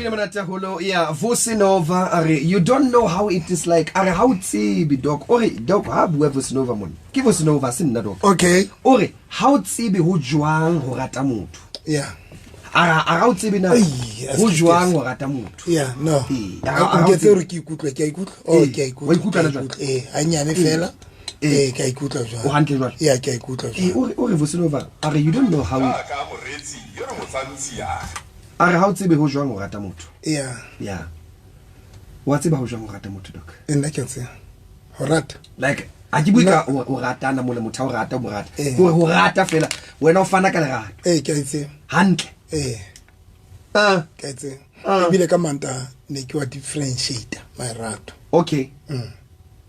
Pina monate haholo ya Vosinova a re you don't know how it is like, a re ha o tsebe doc, o re doc ha bua Vosinova mona ke Vosinova se nna doc. Okay. O re ha o tsebe ho jwang ho rata motho. Yeah. A re ha o tsebe na ho jwang ho rata motho. Yeah, no. Nke tse re ke ikutlwe, ke a ikutlwa. Oh, ke a ikutlwa. Wa ikutlwa na jwale? Eh, hanyane fela. Eh, ke a ikutlwa jwale. O hantle jwale? Yeah, ke a ikutlwa jwale. Eh, o re Vosinova a re you don't know how. Ka moretsi yo re mo tshwantshiang. A re ha o tsebe ho jwang ho rata motho. Yeah. Yeah. Wa tseba ho jwang ho rata motho, doc? Nna ke a tseba. Ho rata. Like a ke bue ka o ratana mole motho a o rata o mo rata. Hore ho rata fela wena o fana ka lerato. Eh, ke a tseba. Hantle. Eh. Ah. Ke a tseba. Ebile ka manta ne ke wa differentiate marato. Okay.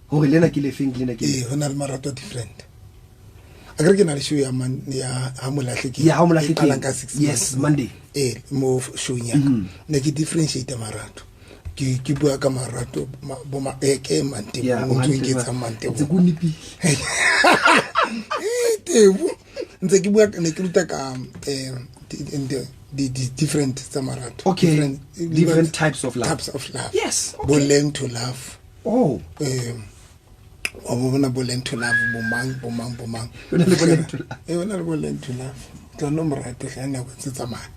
Hore lena ke lefeng lena ke. Eh, ho na le marato different. A kere ke na le show ya man ya ha molahle ke. Ya ha molahle ke. Qalang ka 6. Yes, Monday. Eh, mo show ya ka. Ne ke differentiate marato. Ke bua ka marato bo ma ke mante mo ntse ke tsa mante. Ntse go nipi. Eh, tebo. Ntse ke bua ne ke ruta ka the different tsa marato. Okay. Different types of love. Types of love. Yes. Okay. Bo learn to love. Oh. Wa bona bo learn to love bo mang bo mang bo mang. O na le bo learn to love. Eh, o na le bo learn to love. Tla no morate ga nako tse tsamaya.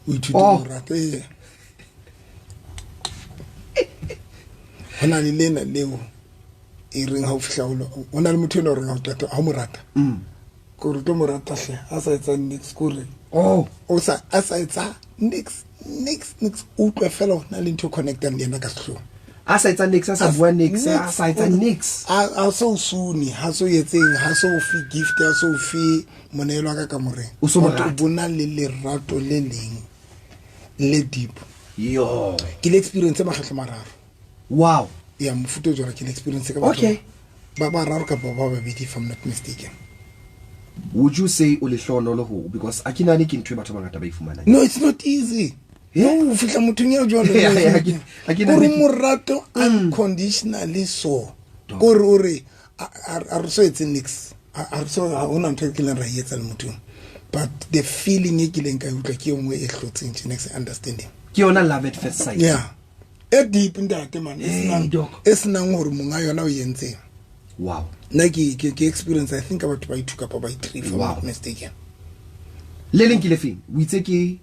O ithute morate. Eh. Ho na le lena leo e reng ha o fihla ho na le motho eno reng ha o qeta ha o mo rata. Ko re tlo mo rata hle a sa etsa nix ko re. Oh, o sa a sa etsa nix nix nix o utlwe fela ho na le ntho connectang le yena ka sehlooho. A sa etsa nix, a sa bua nix, a sa etsa nix. A so suni, ha so etseng, ha so fe gift, ha so fe monelo ka kamoreng. O so morata. O bona le lerato le leng le deep. Yo. Ke le experience makgetlo mararo. Wow. Ya mofuta o jwalo ke le experience ka batho. Okay. Ba bararo kapa ba babedi if I'm not mistaken. Would you say o lehlohonolo ho because a ke nahane ke ntho e batho ba bangata ba e fumanang. No, it's not easy. No, o fihla mothong ya jwalo. Kore morato unconditionally so. Kore o re a re so etse nix. A re so ha hona ntho e kileng ra e etsa le mothong. But the feeling e kileng ka e utlwa ke e nngwe e hlotseng tjena ke sa understanding. Ke yona love at first sight. Yeah. E deep ntate man, e senang hore monga yona o entseng. Wow. Nna ke experience I think about by 2 kapa by 3 if I'm not mistaken. Le leng ke le feng? O itse ke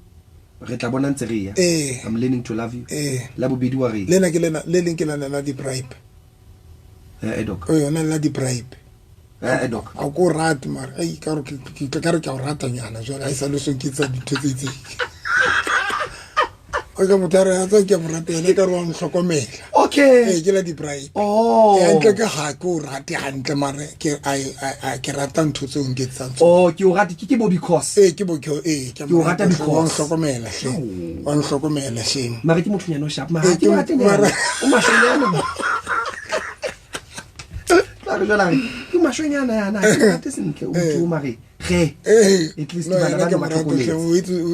re tla bona ntse re ya. Eh. I'm learning to love you. Eh. La bobedi wa re. Lena ke lena le leng ke lena la di bribe. Eh doc. O yona la di bribe. Eh doc. A ko rate mara ai ka re ke ka re ke a o rata nyana jwale ha e sa le so ke tsa dintho tse itseng. O ka motho a re a tsa ke a mo rata yena ka re wa ntlhokomela. Okay. Eh ke la di bribe. Oh. Eh hantle ke ha ke o rate hantle mara ke I ke rata ntho tseo nketsang tsona. Oh ke o rate ke bo because. Eh ke bo ke eh ke o rata because. Wa ntlhokomela hle. Wa ntlhokomela shame. Mara ke mothonyana o sharp mara ke rate nyana. O mashonyana. Tla re jwala re ke mashonyana yana ke rate sentle o tso mare ge. At least bana ba ba tlhokometse.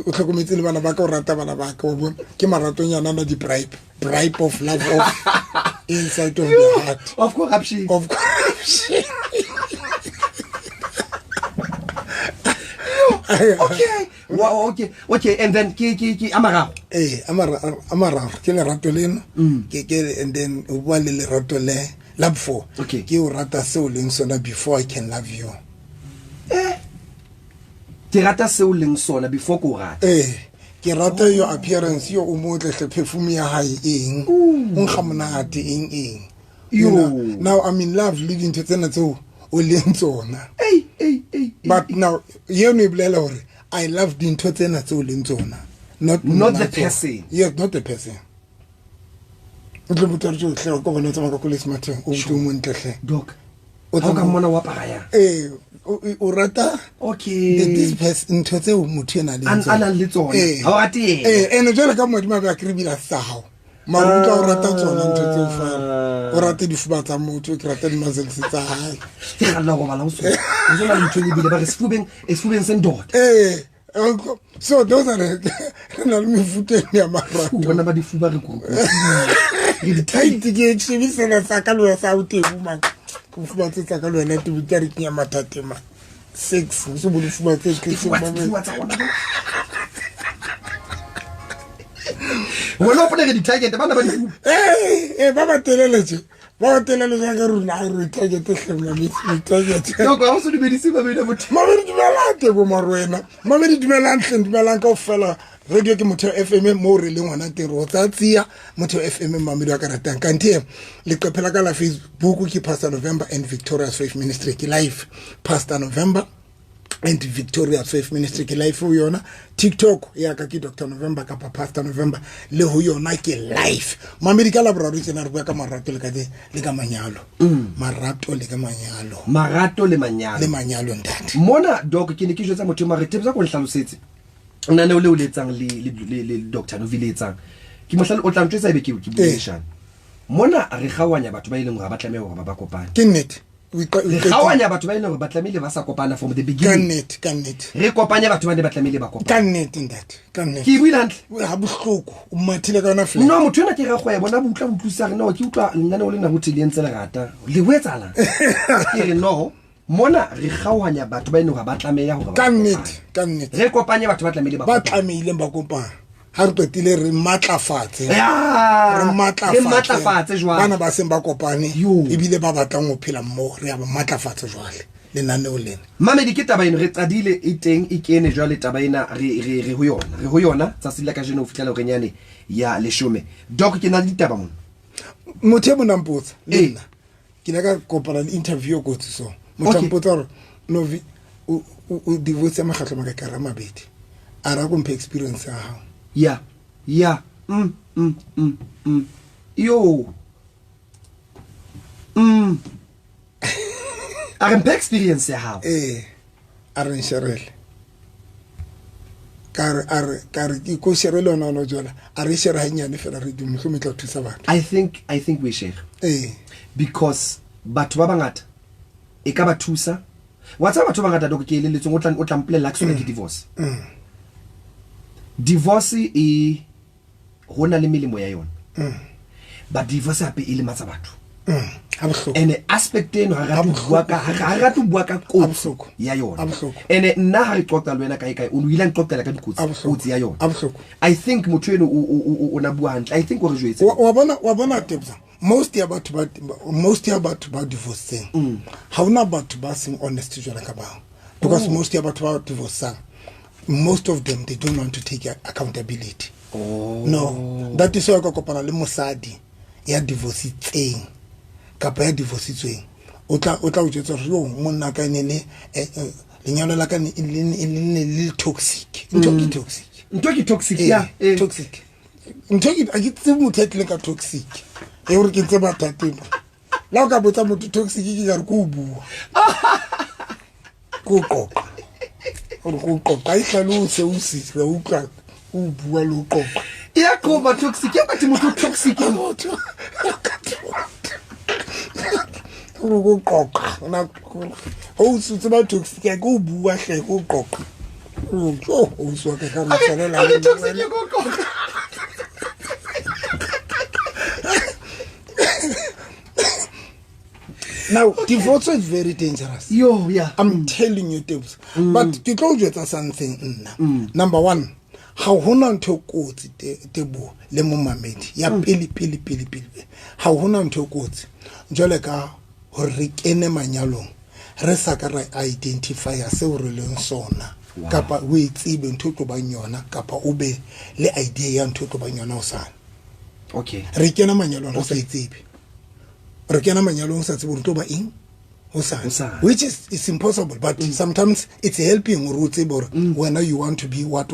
O tlhokometse le bana ba ka o rata bana ba ka o bona ke maratonyana na di bribe. Bribe of love of inside of the heart. Of corruption. Of corruption. Okay. Wow, okay. Okay, and then ke amararo. Eh, amararo ke lerato leno. Ke and then o bua le lerato le la before. Okay. Ke o rata seo leng sona before I can love you. Eh. Ke rata seo leng sona before ke o rata. Eh. Ke rata your appearance, yo o motle hle perfume ya hae eng. O nkga monate eng eng. Yo. Now I'm in love le dintho tsena tseo o leng tsona. Ei ei ei. But now yeno e bolela hore I love dintho tsena tseo leng tsona. Not the person. Yes, not the person. O tlo botsa re hle ko bona tsamaya ka koloi smarteng o botse o montle hle. Doc. O ka mmona wa apara yang? Eh, o rata okay this person ntho tseo motho ena le tsona. A nang le tsona. Ha o rate yena. Eh, ene jwale ka modimo ba ke re bila sa hao. Mara o tla o rata tsona ntho tseo fela. O rate difuba tsa motho, ke rata di-muscles tsa hae. Ke kgalla ho robala ho sona. O tsona le ntho e bile ba re sefubeng, sefubeng se ndoda. Eh. So those are the re na le mefuta ya marato. O bona ba difuba re kuku. Re di tight ke shebisana sa ka le wena sa o teng mang. Go fuba tse tsa ka le wena teng ke re kenya mathata ma. 6 o se bo difuba tse ke se Difuba tsa rona. Wena o pone re di-target bana ba di Ee, ba telele tje. Ba telele jwang ka rona a re target hle mamedi, target. Dok, ha o so dumedise mamedi a motho. Mamedi dumelang Tebo Marwena. Mamedi dumelang hle, dumelang kaofela. Radio ke Motheo FM moo re leng hona teng, re o tsaya tsia Motheo FM mamedi wa ka ratang. Kanthe leqephe la ka la Facebook ke Pastor November and Victoria's Faith Ministry, ke live. Pastor November and Victoria's Faith Ministry ke live ho yona. TikTok ya ka ke Dr November kapa Pastor November, le ho yona ke live. Mamedi ka Laboraro tsena re bua ka marato le ka le ka manyalo. Marato le ka manyalo. Marato le manyalo. Le manyalo ntate. Mona Doc ke ne ke jwetsa motho mare tebza go nhlalosetse. Nna le o letsang le Dr Novi le etsang. Ke mohlala o tla ntjwetsa ebe ke buishana. Mona re kgaohanya batho ba ileng hore ba tlameha hore ba kopane. Ke nnete. Re kgaohanya batho ba ileng hore ba tlamehile ba sa kopana from the beginning. Ka nnete. Re kopanya batho ba ne ba tlamehile ba kopana. Ka nnete ntate. Ka nnete. Ke buile hantle. Ha bohloko, o mathile ka yona fela. No, motho ena ke rakgwebo, na utlwa utlwisa re no ke utlwa nna ne o le na ho le ntse le rata. Le ho etsahala. Ke re no, mona re kgaohanya batho ba ileng hore ba tlameha hore ba. Ka nnete. Re kopanye batho ba tlamehile ba kopana. Ba tlamehileng ba kopana. Ha re qetile re matlafatse. Re matlafatse jwale. Bana ba seng ba kopane ebile ba batlang ho phela mmoho, re a ba matlafatse jwale lenaneo lena. Mamedi ke taba eno re qadile e teng e kene jwale taba ena re ho yona. Re ho yona tsatsi la kajeno ho fihlela horeng yane ya 10. Doc ke na le ditaba mona. Motho e mona mpotsa le nna. Ke ile ka kopana le interview kotsi so. Motho a mpotsa hore Novi o divorce makgatlo maka ka ra mabedi. A ra go mphe experience ya hao. Ya. Yo. A re mphe experience ya hao. A re nsherele. Ka re ke ko sherele ona no jola. A re shere hanyane fela re di mohlomong tla thusa batho. I think we share. Because batho ba bangata e ka ba thusa. Wa tseba batho ba bangata dok ke eleletsong o tla mpolela ke sona ke divorce. Divorce e hona le melemo ya yona. Ba divorce hape e lematsa batho. Ha bohloko. Ene aspect eno ha re bua ka kotsi ya yona. Ene nna ha re qoqa le wena kae kae o ile nqoqela ka dikotsi kotsi ya yona. I think motho eno o na bua hantle. I think o re jwetse. Wa bona Tebza. Most ya batho ba divorcing. Ha hona batho ba seng honest jwalo ka bao. Because most ya batho ba divorcing, most of them they don't want to take accountability. No, that is why ka kopana le mosadi ya divorcitseng kapa ya divorcitsweng. O tla o jwetsa hore yo monna ka ne le lenyalo la ka ne le toxic. Ntho ke toxic. Ntho ke toxic ya. Toxic. Ntho ke a ke tsebe motho a tlileng ka toxic. E hore ke ntse bathateng. La o ka botsa motho toxic ke ka re ko bua. Ko qoqa. Hore ko qoqa e hlalose o se re utlwa o bua le o qoqa. Ya qoba toxic ya batho motho toxic motho. Hore ko qoqa. Na o se tseba toxic ke o bua hle ko qoqa. O so ka ka motshwanela. A toxic ko qoqa. Now, divorce is very dangerous. Yo, yeah. I'm telling you, Tebs. But ke tlo jwetsa something nna. Number one, ha hona ntho kotsi Tebo le momamedi ya pele. Ha hona ntho kotsi. Jwale ka hore re kene manyalong, re sa ka ra identify seo re leng sona. Kapa o itsebe ntho tlo bang yona kapa o be le idea ya ntho tlo bang yona hosane. Okay. Re kena manyalong re sa itsebe. Re kena manyalong sa tsebe hore tlo ba eng hosane, which is impossible, but sometimes it's helping hore o tsebe hore wena you want to be what.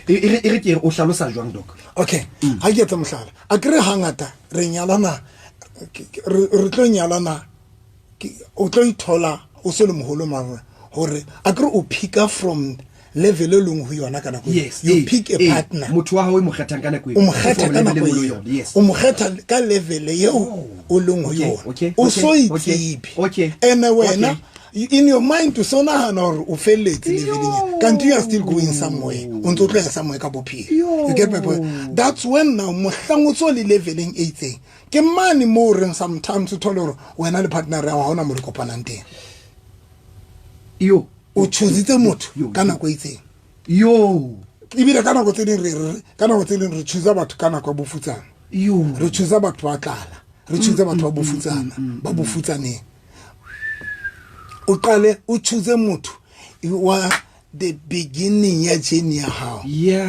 E re ke o hlalosa jwang doc? Okay. Ha ke etsa mohlala, a kere hangata re nyalana re tlo nyalana o tlo ithola o se le moholo mara hore a kere o pick up from level e leng ho yona ka nako. You pick a partner. Motho wa hao o mo kgethang ka nako eo. O mo kgetha ka nako eo. O mo kgetha ka level eo o leng ho yona. O so itsebe. And wena in your mind to so nahana hore o felletse leveleng. Kanti you are still going somewhere. O ntso tloya somewhere ka bophelo. You get my point? That's when now mohlang o tso le leveleng e itseng. Ke mane mo reng sometimes o thole hore wena le partner ya hao ha ona mo le kopanang teng. Yo. O choositse motho ka nako e itseng. Yo. Ebile ka nako tse ding re ka nako tse ding re choose batho ka nako ya bofutsana. Re choose batho ba tlala, re choose batho ba bofutsana, ba bofutsaneng. O qale o choose motho wa the beginning ya journey ya hao.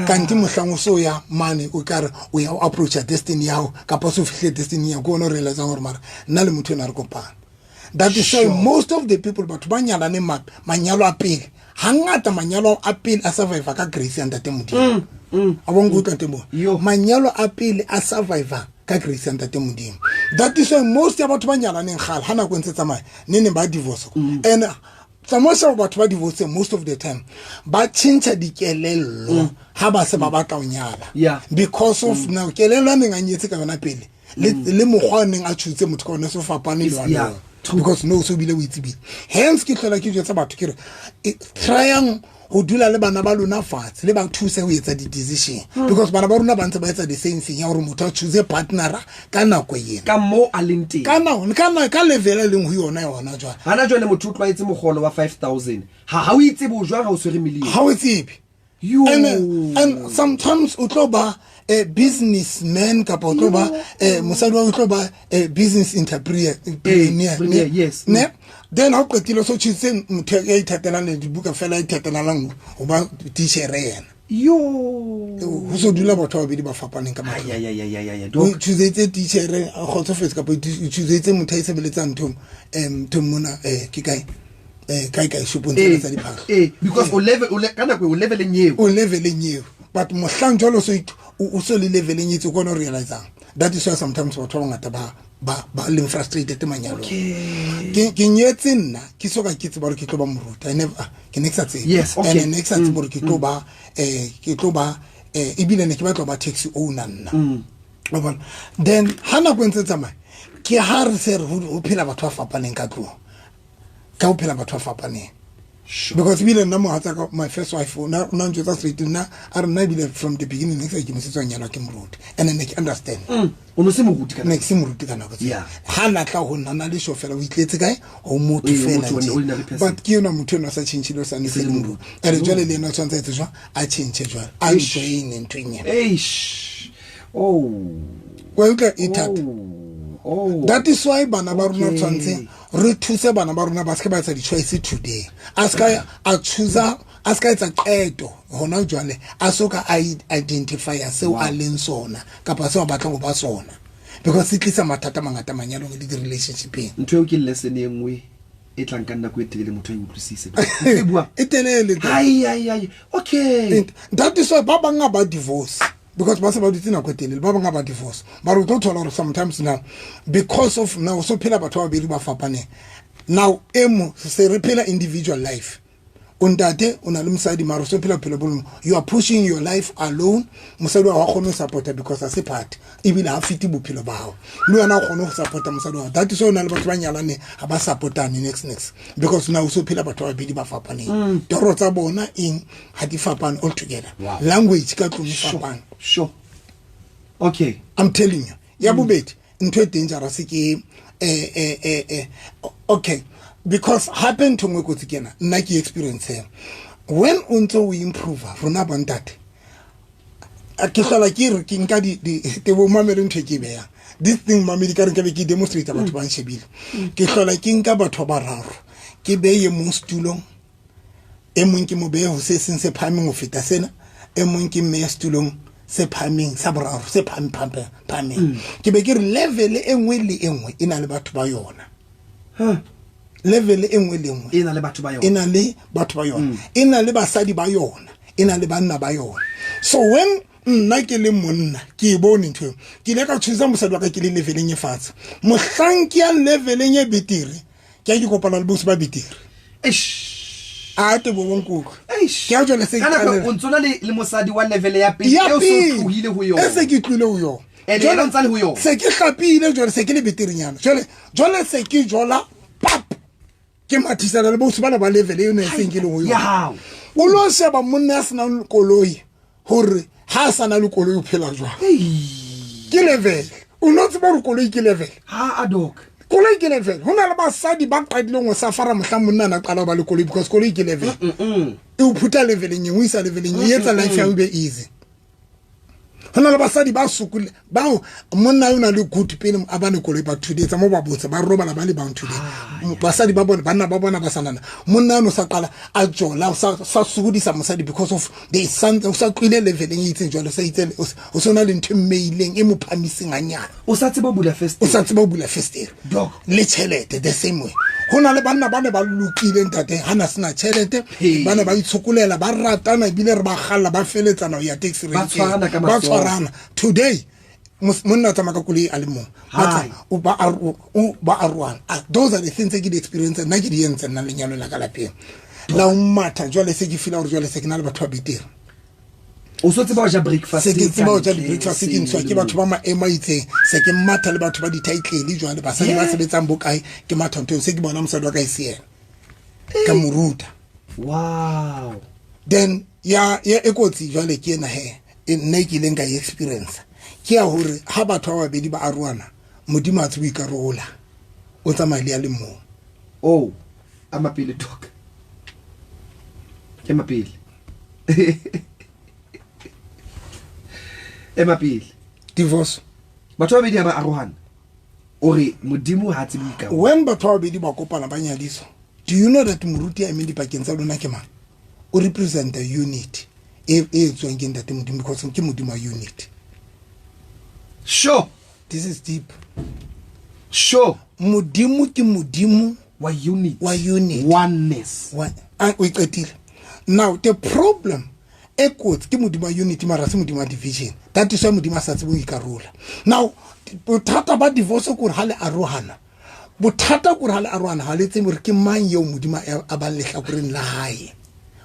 Kanti mohlang o so ya mane o kare o ya o approacha destiny ya hao kapa o so fihle destiny ya ko o realizang gore mara nna le motho ena re kopana. That is why most of the people batho ba nyalaneng manyalo a pele hangata manyalo a pele a survive ka grace ya Ntate Modimo. A bonke utlwa teng bo. Manyalo a pele a survive ka grace ya Ntate Modimo. That is why most ya batho ba nyalaneng gale ha nako ntse tsamaya ne ne ba divorce. And tsamaya batho ba divorce most of the time ba tjhentjha dikelello ha ba se ba batla ho nyala. Because of now kelello a neng a nyetse ka yona pele le mokgwa o neng a choose motho ka ona so fapane le yona. Because no so bile o itsebile. Hence ke hlola ke jwetsa batho ke re tryang ho dula le bana ba lona fatshe le ba thuse ho etsa di-decision. Because bana ba rona ba ntse ba etsa the same thing ya hore motho a choose partner ka nako ena. Ka mo a leng teng. Ka nako, ka level e leng ho yona yona jwale. Hana jwale motho o tlwaetse mogolo wa 5000. Ha o itse bo jwang ha o tshwere million. Ha o tsebe. And sometimes o tlo ba a businessman kapa o tlo ba mosadi wa o tlo ba a business entrepreneur. Yes. Ne? Then ha o qetile so tshitse motho ya ithatelang le dibuka fela ithatelang ho ba teacher yena. Ho so dula batho ba babedi ba fapaneng ka matlong. Ay. O choosetse teacher a kgotsofetse kapa o choosetse motho a sebeletsang nthong mona ke kae? Kae shopong tsena tsa diphahlo. Because o level o ka nako o leveleng eo. O leveleng eo. But mohlang jwalo so o so le leveleng itse o realizang. That is why sometimes batho ba bangata ba leng frustrated manyalong. Ke nyetse nna ke so ka ke tseba hore ke tlo ba moruti. I never ke ne ke sa tsebe. Yes, okay. And ne ke sa tsebe hore ke tlo ba ke tlo ba ebile ne ke batla ba taxi owner nna. Wa bona? Then ha nako e ntse tsamaya ke ha re se re ho phela batho ba fapaneng ka tlung. Ka ho phela batho ba fapaneng. Because ebile nna mohatsaka my first wife o na ntjwetsa straight nna a re nna ebile from the beginning ne ke sa ikemisetsa ho nyalwa ke moruti. And ne ke understand. O no se moruti ka Ne ke se moruti ka nako tseo. Ha na tla ho nna na le sho fela o itletse kae ho motho fela nje. But ke yona motho ena sa tjhentjhile o sa ne se le moruti. Ene jwale le yena o tshwanetse a etse jwang? A tjhentjhe jwale. A join nthweng ena. Eish. Oh. Wa utlwa e thata. That is why bana ba rona tshwanetse re thuse bana ba rona ba se ba etsa di-choice today. A se ka a choose, a se ka etsa qeto hona jwale, a so ka a identify seo a leng sona kapa seo a batlang ho ba sona. Because se tlisa mathata mangata manyalong le di-relationshipeng. Ntho eo ke lesson e nngwe e tlang ka nako e telele motho a e utlwisise. E bua. E telele. Ai. Okay. That is why ba bang ba divorce. Because ba se ba dutse nako e telele, ba bang ba divorce. Ba re o tlo thola hore sometimes now because of now so phela batho ba babedi ba fapaneng. Now emo se re phela individual life. O ntate o na le mosadi mara so phela bophelo bo leng. You are pushing your life alone. Mosadi wa hao ha kgone ho support-a because ha se part. Ebile ha fete bophelo ba hao. Le wena o kgone ho support-a mosadi wa hao. That is why o na le batho ba nyalaneng ha ba support-ane next. Because now so phela batho ba babedi ba fapaneng. Toro tsa bona eng ha di fapane all together. Wow. Language ka tlung e fapane. Sure. Okay. I'm telling you. Ya bobedi ntho e dangerous ke okay. Because happen to nngwe kotsi ke ena, nna ke experience ena. When o ntse o improve rona ba ntate, ke hlola ke re ke nka di tebo mamele ntho e ke e behang. This thing mamedi ka re nka be ke demonstrate batho ba nshebile. Ke hlola ke nka batho ba bararo, ke beye mong setulong, e mong ke mo behe ho se seng se phahameng ho feta sena, e mong ke mmehe setulong se phahameng sa boraro se phahameng. Ke be ke re level e nngwe le e nngwe e na le batho ba yona. Level e nngwe le nngwe e na le batho ba yona. E na le batho ba yona. E na le basadi ba yona, e na le banna ba yona. So when nna ke le monna ke e bone ntho eo, ke ile ka choose mosadi wa ka ke le leveleng e fatshe. Mohlang ke ya leveleng e betere, ke a ke kopana le bosi ba betere. Eish. A te bo bonkoko. Eish. Ke a jwale se Ka nako qaleng. o ntso na le mosadi wa level ya pele Ya eo se pele. tlohile ho yona. E se ke tlohile ho yona. Ene Jwale yena o ntsa le ho yona. Se ke hlapile jwale, se ke le beterenyana. Jwale se ke jola pap. Ke mathisana le bosi bana ba level eo ne seng ke le ho yona. Ya hao. O lo sheba monna ya senang koloi hore ha a sa na le koloi o phela jwang. Ei. Ke level. O no tseba hore koloi ke level. Ha a doc. Koloi ke level. Ho na le basadi ba qadileng ho safara mohlang monna na qala ho ba le koloi, because koloi ke level. E o phutha leveleng e nngwe, isa leveleng e etsa life ya ho be easy. Ho na le basadi ba sokole bao monna yo na le good pele a ba le koloi, ba today tsa mo ba botsa ba robala ba le bang today. Basadi ba bona, banna ba bona ba sanana, monna no sa qala a jola, sa sokodisa mosadi because of the something, o sa tlwile leveleng e itseng jwalo, sa itseng o sona le ntho e mmeileng e mo phamiseng hanyane. O sa tseba ho bula festere, o sa tseba ho bula festere le tjhelete the same way. Ho na le banna ba ne ba lokile ntate, ha na sena tjhelete, ba ne ba itshokolela, ba ratana, ebile re ba kgalla, ba feletsana ho ya taxi rank, ba tshwarana. Today monna tsamaya ka koloi a le mong, ba arohana. Those are the things tse ke di experience nna, ke di entse nna lenyalo la ka lapeng la o matha. Jwale se ke feel gore jwale se ke na le batho ba betere. O so tseba ho ja breakfast. Se ke tseba ho ja di-breakfast, ke ntshwa ke batho ba maemo a itseng, se ke matha le batho ba di-title jwale, basadi ba sebetsang bokae, ke matha nthong, se ke bona mosadi wa ka e se yena ka mo ruta. Wow. Then ya e kotsi jwale ke ena he, nna ke ileng ka e experience, ke ya hore ha batho ba babedi ba arohana, Modimo a tsebe ikarola, o tsamaya le ya le mong. Oh, a mapele doc, ke mapele, ema pele. Divorce. Batho ba babedi ha ba arohana, o re Modimo ha tsebe ikarola. When batho ba babedi ba kopana ba nyadiswa, do you know that moruti a emeng dipakeng tsa lona ke mang? O representa unit e etswang ke ntate Modimo, because ke Modimo wa unit. Sure. This is deep. Sure. Modimo ke Modimo wa unit. Wa unit. Oneness. O e qetile. Now the problem e kotsi ke Modimo wa unity, mara se Modimo wa division. That is why Modimo a sa tsebe ho ikarola. Now bothata ba divorce ke hore ha le arohana, bothata ke hore ha le arohana ha le tsebe hore ke mang eo Modimo a bang lehlakoreng la hae,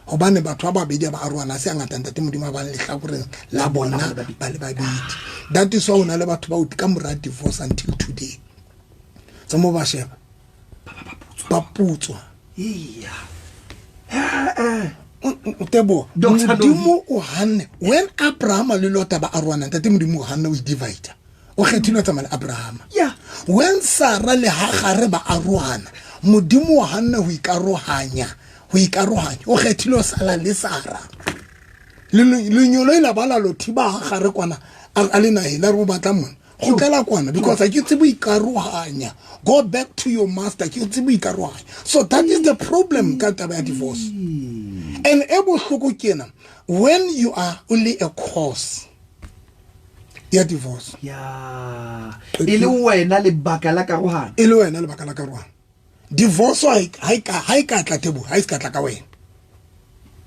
hobane batho ba babedi ba arohana se ngata, ntate Modimo a bang lehlakoreng la bona ba le babedi. That is why ho na le batho ba ka mora divorce until today tsa mo ba sheba ba putswa. Tebo, Modimo o hanne when Abraham le Lota ba arohana, ntate Modimo o hanne o divide, o kgethile tsamaya le Abraham. When Sarah le Hagare ba arohana, Modimo o hanne ho ikarohanya, o kgethile o sala le Sarah. Lenyolo la ba la lo thiba Hagare kwana a le naheng la re o batla mona, kgutlela kwana, because ha ke tsebe ikarohanya. Go back to your master, ke tsebe ikarohanya. So that is the problem ka taba ya divorce. And e bohloko ke ena, when you are only a cause ya divorce. Ya, e le wena lebaka la karohano. E le wena lebaka la karohano. Divorce ha e ka tla tebo, ha e se ka tla ka wena.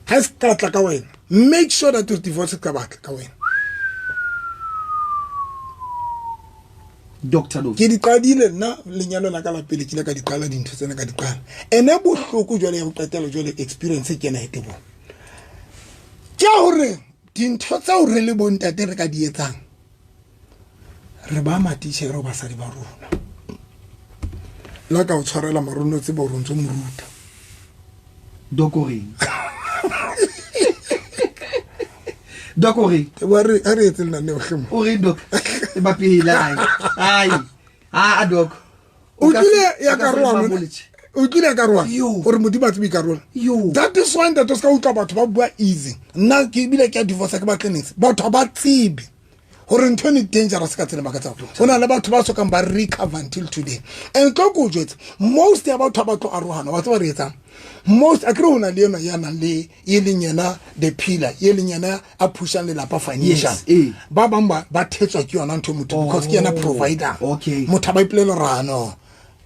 Ha e se ka tla ka wena. Make sure that your divorce ka batla ka wena. Doctor Lovi. Ke di qadile nna lenyalo la ka la pele, ke ile ka di qala dintho tsena, ka di qala. Ene bohloko jwale ya ho qetela jwale experience ke ena e tebo. Ke hore dintho tseo re le bontate re ka di etsang, re ba matitjhere ho basadi ba rona. La ka o tshwarela marono tsebo hore o ntso mo ruta. Doc o reng? Doc o reng? Tebo, a re etse lenaneo hle mo. O reng, Doc? E ba pele, ai. Ai. Ah, Doc. O kile ya karohana. O kile ya karohana. Hore Modimo a tsebe ikarola. That is why ntate o ska utlwa batho ba bua easy. Nna ke ebile ke a divorce ke batle niks. Batho ba tsebe hore ntho e dangerous ka tsela ba ka tsa. Ho na le batho ba sokang ba recover until today. And tlo ko jwetsa, most ya batho ba tlo arohana, wa tseba re etsang? Most akere ho na le ena ya nang le e leng yena the pillar, e leng yena a pushang lelapa financial. Ba bang ba thetswa ke yona ntho motho, because ke yena provider. Motho ba ipolelo rano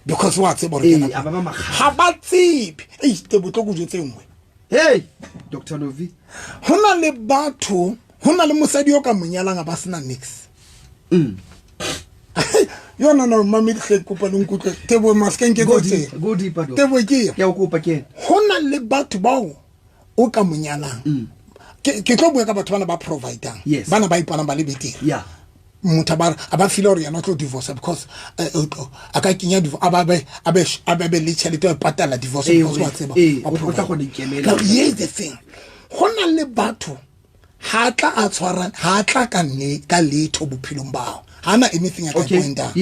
because wa tseba hore ke yena. Ha ba tsebe. Ei, tebo tlo ko jwetse nngwe. Hey, Dr. Novi. Ho na le batho, ho na le mosadi o ka mo nyalang a ba sena nix. Yona na mami hle kopa le nkutlwe. Tebo maske nke tse. Go deeper, Doc. Tebo ke ya. Ke o kopa ke. Ho na le batho bao o ka mo nyalang. Ke tlo bua ka batho bana ba providang. Bana ba iponang ba le betere. Motho ba a ba feel hore yena o tlo divorce because a ka kenya divorce, a ba be le tjhelete ya patala divorce because wa tseba. O tla kgona ikemela. Now here's the thing. Ho na le batho ha tla a tshwara, ha tla ka ne ka letho bophelong bao. Ha na anything a ka point out.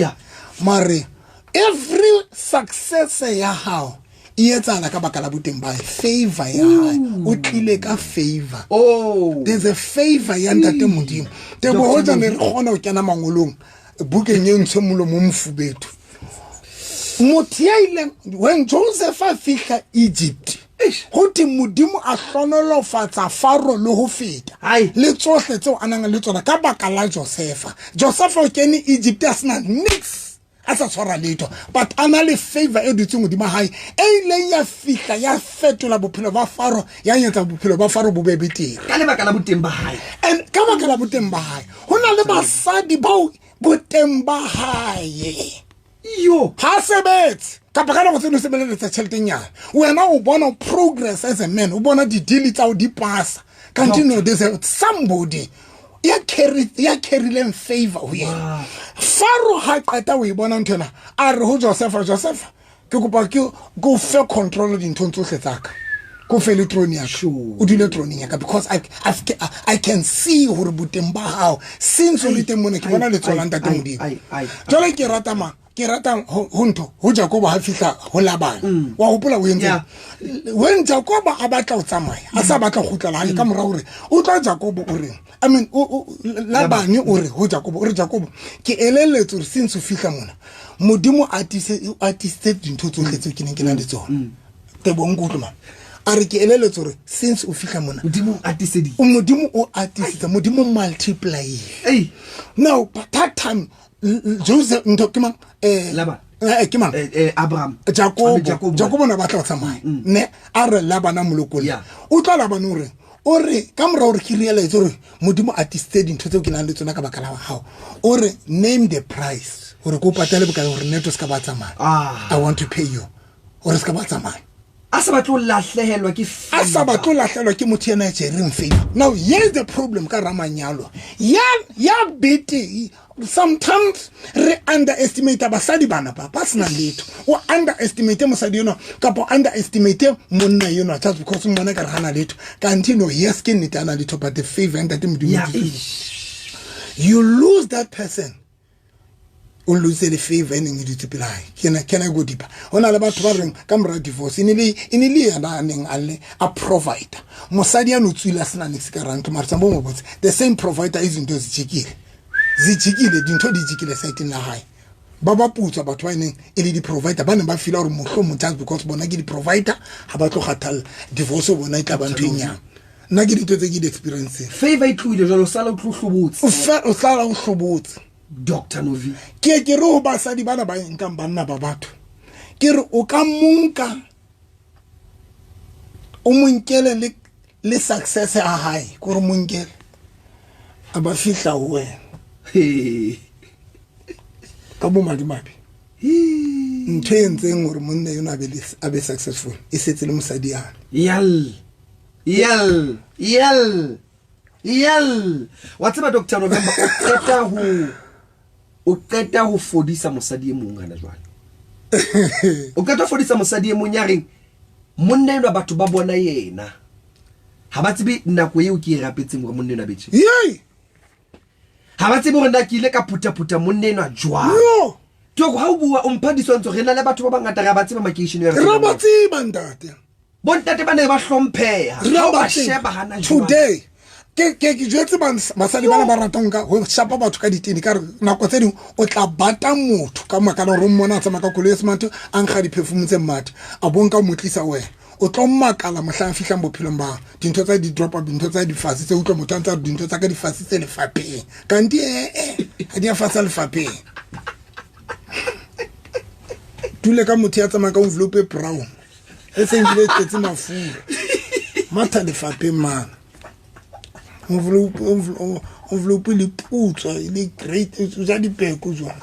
Mare Every success ya hao e etsahala ka baka la boteng ba hae, favor ya hae. O tlile ka favor. Oh. There's a favor ya ntate Modimo. Teboho hoja ne re kgona ho kena mangolong bukeng e ntsho molomo o mofubedu. Motho ya ileng when Joseph a fihla Egypt, go thwe Modimo a hlonolofatsa Faro le ho feta le tsohle tseo a nang le tsona ka baka la Josefa. Josefa o kene Egypt a sena nix, a sa tshwara letho, but a na le favor e dutseng hodima hae e ileng ya fihla ya fetola bophelo ba Faro, ya etsa bophelo ba Faro bo be betere ka lebaka la boteng ba hae. And ka baka la boteng ba hae, ho na le basadi bao boteng ba hae yo ha sebetse kapa ka nako tse ding o sebeletsa tjheletenyana, wena o bona progress as a man, o bona di-deal tsa o di pasa, kanti no, there's a somebody ya carry ya carryleng favor ho yena. Faro ha qeta o e bona ntho ena, a re ho Josepha, Josepha, ke kopa ke o fe control dinthong tsohle tsa ka, ke o fe le throne ya ka, o dule throne ya ka, because I can see hore boteng ba hao since o le teng mona, ke bona letsoho la ntate Modimo. Jwale ke rata mang? Ke rata ho ntho ho Jakobo ha fihla ho Labane. Wa hopola o entse when Jakobo a batla ho tsamaya, a sa batla ho kgutlela hae, ka mora hore o tla Jakobo o reng, I mean, Labane o re ho Jakobo, o re Jakobo, ke elelletse hore since o fihla mona, Modimo a atisitse dintho tsohle tseo ke neng ke na le tsona. Teboho, nkutlwe man. A re ke elelletse hore since o fihla mona, Modimo o atiseditse. Modimo o atisitse, Modimo multiply. Now, but that time Joseph ntho ke mang, Laban. Ke mang? Abraham. Jakobo. Jakobo. Jakobo na batla ho tsamaya ne a re Labana molokole. O tla Labane o reng? O re ka mora hore ke realize hore Modimo a tisitse dintho tseo ke nang le tsona ka baka la hao, o re name the price hore ke o patale bokae hore neto se ka ba tsamaya. I want to pay you hore se ka ba tsamaya. A sa batle ho lahlehelwa ke A sa batle ho lahlehelwa ke motho ena ya jereng favor. Now here's the problem ka ramanyalo ya bete. Sometimes re underestimate basadi bana ba sena letho. O underestimate mosadi enwa kapa o underestimate monna enwa just because o mmona ka re hana letho, kanti no, yes, ke nnete hana letho, but the favor ntate Modimo, you lose that person, o lose le favor e neng e dutse pele hae. Can I go deeper? Ho na le batho ba reng ka mora divorce e ne le yena a neng a le a provider, mosadi ya no tswile a sena niks ka rantlo, mara tsambo mo botse, the same provider izinto zijikile, zijikile, dintho di jikile saeteng la hae. Ba ba putswa batho ba neng e le di-provider, ba neng ba feela hore mohlomong just because bona ke di-provider ha ba tlo kgathalla, divorce bona e tla ba ntho e nyane. Nna ke dintho tse ke di experienceng. Favor e tlohile jwale, o sala o tlo hlobotse. O sala o hlobotse. Dr. Novi. Ke ke re ho basadi bana ba nkang banna ba batho, ke re o ka monka, o monkele le success ya hae, ke hore monkele a ba fihla ho wena ka bo madimabe. Ntho e entseng hore monna eno a be successful e setse le mosadi yana. Yal yal yal yal. Wa tseba Dr. November, o qeta ho fodisa mosadi e mong hana jwale. O qeta ho fodisa mosadi e mong ya reng monna enwa batho ba bona yena, ha ba tsebe nako eo ke e rapetseng hore monna enwa betjhe. Ha ba tsebe hore nna ke ile ka phutha-phutha monna enwa jwang. Toko, ha o bua o mpha ditshwantsho, re na le batho ba bangata, re a ba tseba makeisheneng a re Re a ba tsebang. tseba ntate. Bontate ba ne ba hlompheha. Re a Ha o ba ba tseba. sheba hana jwale. Today, ke jwetse basadi bana ba ratang ka ho shapa batho ka ditene, ka re nako tse ding o tla bata motho ka makala hore o mmona a tsamaya ka koloi e smart, a nkga di-perfume tse mmate, a bo nka o mo tlisa wena. O tlo makala mohlang a fihlang bophelong ba hao. Dintho tsa di drop up, dintho tsa di fase tse utlwa motho a ntse a re dintho tsa ka di fase tse lefapheng, kanti ha di a fasa lefapheng. Dule ka motho ya tsamayang ka envelope e brown e seng ebile e tletse mafura, matha lefapheng mane. Envelope le putswa e le great, o ja dipeko jwang.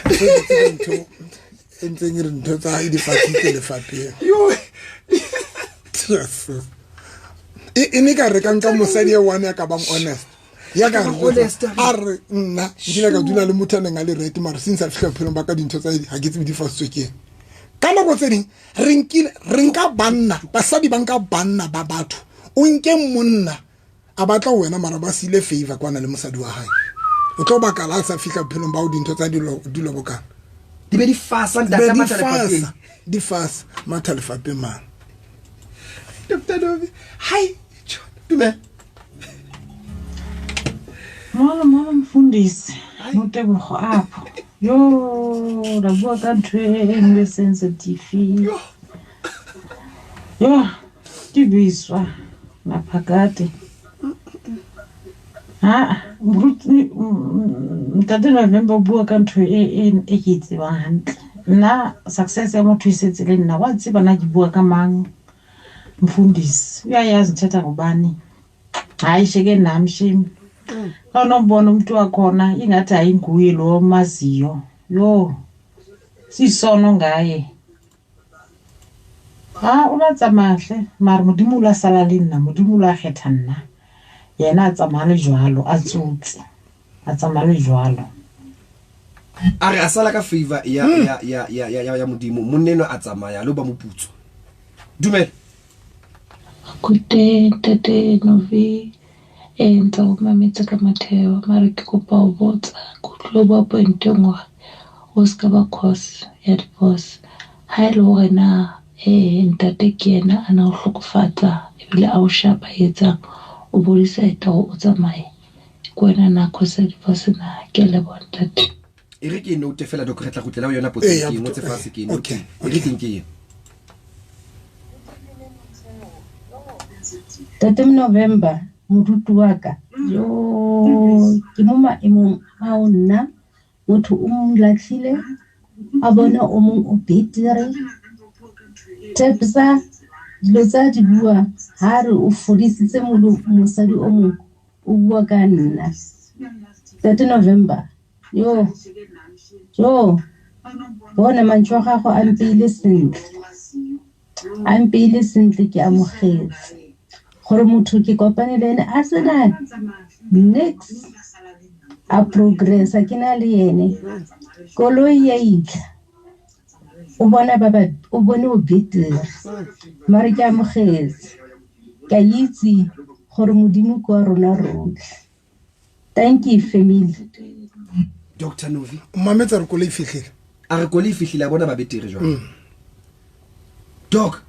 Ntho e ntseng e re ntho tsa hae di fasitse lefapheng. E ne ka re ka nka mosadi e one ya ka bang honest, ya ka re Honest, a re nna nkile ka dula le motho a neng a le right, mara since a fihla bophelong ba ka dintho tsa ha ke tsebe di fasitswe ke eng. Ka nako tse ding re nkile, re nka banna, basadi ba nka banna ba batho. O nke monna a batla ho wena, mara ba siile favor kwana le mosadi wa hae. O tlo bakala a sa fihla bophelong ba o dintho tsa dilobokana di be di fasa be ntate di matha lefatsheng fasa di fasa matha lefapeng mang. Dr Novi hai dumela. Molo molo mfundisi, Notebogo apho. Yo, la bua ka ntho e nngwe sensitive. Yo, ke biswa maphakate. Ha, moruti ntate November o bua ka ntho e ke e tsebang hantle. Nna success ya motho e setse le nna, wa tseba na ke bua ka mang mfundisi. Uyayazi ngithetha ngubani. Hayi sheke nami shame. Xa unombona umntu wakhona ingathi ayinguye lo maziyo. Yho, sisono ngaye. Ha o la tsamaya hle, mare Modimo o la sala le nna, Modimo o la kgetha nna. Yena a tsamaya le jwalo, a tsotse. A tsamaya le jwalo. A re a sala ka favor ya ya ya ya ya ya Modimo, monna enwa a tsamaya le ba moputso. Dumela. Good day, Ntate Novi. Ntse go mametse ka motheo, mare ke kopa ho botsa, ke utlwile o bua point e nngwe hore o ska ba cause ya divorce. Ha e le hore na ntate ke yena a na o hlokofatsa ebile a o shapa etsang, o bo decide hore o tsamaye, ke wena na cause ya divorce na? Ke a leboha ntate. E re ke note fela doc, re tla kgutlela ho yona potso Ee, ke ngotse fatshe ke note. Okay, E re ke nke ena. Tate November, moruti wa ka, yo ke mo maemong ao nna motho o mo latlhile a bona o mong o betere. Tebza dilo tsa di bua ha re o fodisitse mosadi o mong o bua ka nna. Tate November, yo yo bona mantswe a gago a mpeile sentle, a mpeile sentle, ke amogetse gore motho ke kopane le ene a sena nix a progressa, ke na le ene koloi ya itlha o bona ba ba o bone o betere, mare ke amogetse, ke a itse gore Modimo ke wa rona rotlhe. Thank you family. Dr Novi. O mametsa re koloi e fihlile. A re koloi e fihlile a bona ba betere jwang. Doc.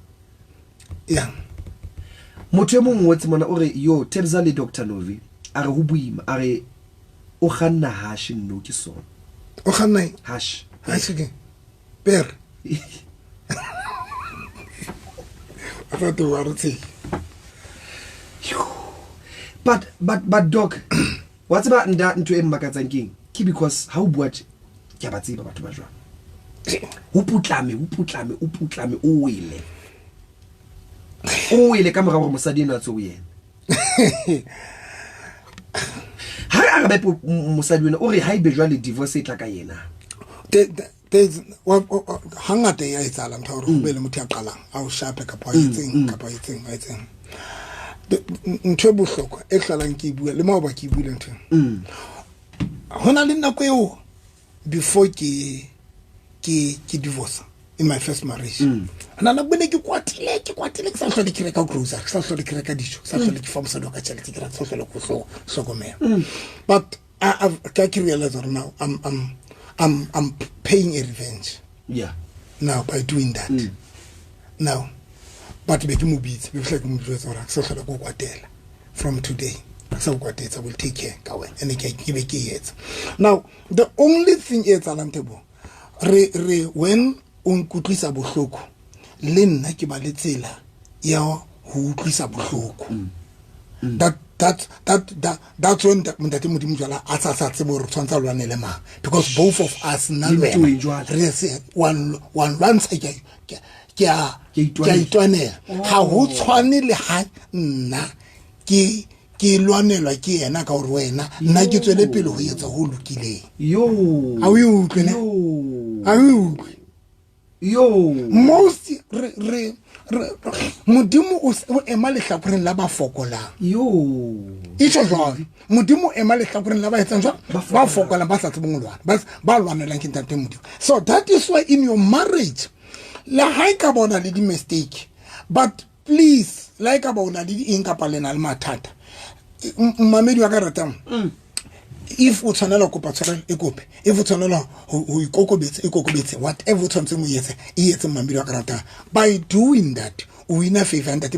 Yeah. Motho e mong o ngotse mona o re yo Tebza le Dr Novi a re ho boima, a re o kganna hash nno ke sona. O kganna eng? Hash. Hash ke pere. A tla teng wa re tshela. But doc, wa tseba nda ntho e mmakatsang keng? Ke because ha o bua tje, ke a ba tseba batho ba jwang. O putlame, o putlame, o putlame, o wele. O wele ka mora hore mosadi enwa a tswe ho yena. Ha re arabe mosadi wena o re haebe jwale divorce e tla ka yena. Hangata e a etsahala ntho ya hore ho be le motho ya qalang a o shape kapa a etseng kapa a etseng a etseng. Ntho e bohlokwa e hlolang ke e bua le maoba ke e buile ntho ena. Ho na le nako eo before ke divorce in my first marriage. Na nako ne ke kwatile, ke kwatile, ke sa hlole ke reka grocery, ke sa hlole ke reka dijo, ke sa hlole ke fa mosadi wa ka tjhelete, ke sa hlole ke hlokomela. But I can realize that now I'm paying a revenge. Yeah. Now by doing that. Now, but be ke mo bitse, be fihla ke mo jwetsa hore ha ke sa hlola ke o kwatela from today. Ha ke sa o kwatetse, I will take care ka wena. And ke be ke e etsa. Now, the only thing e etsahalang Thebo, re when o nkutlwisa bohloko, le nna ke ba le tsela ya ho utlwisa bohloko. That's when Ntate Modimo jwale a sa tsebe hore tshwantse a lwanele mang, because both of us nna le Le wena ntweng jwale. re se wa nlwantsha, ke a Ke a ke a itwanela. itwanela. Ha ho tshwane le ha nna ke lwanelwa ke yena ka hore wena nna ke tswele pele ho etsa ho lokileng. Yo. Ha o e utlwe ne? Yo. Ha o e utlwe? Yo. Most re, re, Modimo o ema lehlakoreng la ba fokolang. Yo. E tjho jwalo. Modimo o ema lehlakoreng la ba etsang jwang? Ba Ba fokolang, ba sa tsebeng ho lwana. Ba lwanelang ke Ntate Modimo. So that is why in your marriage, le ha e ka ba o na le di-mistake, but please, le ha e ka ba o na le di eng kapa le na le mathata, mmamedi wa ka ratang, If o tshwanela kopa tshwarelo, e kope. If o tshwanela ho ikokobetsa, ikokobetse. Whatever o tshwanetseng o etse, e etse, mamedi wa ka ratang. By doing that, o wina favor ya ntate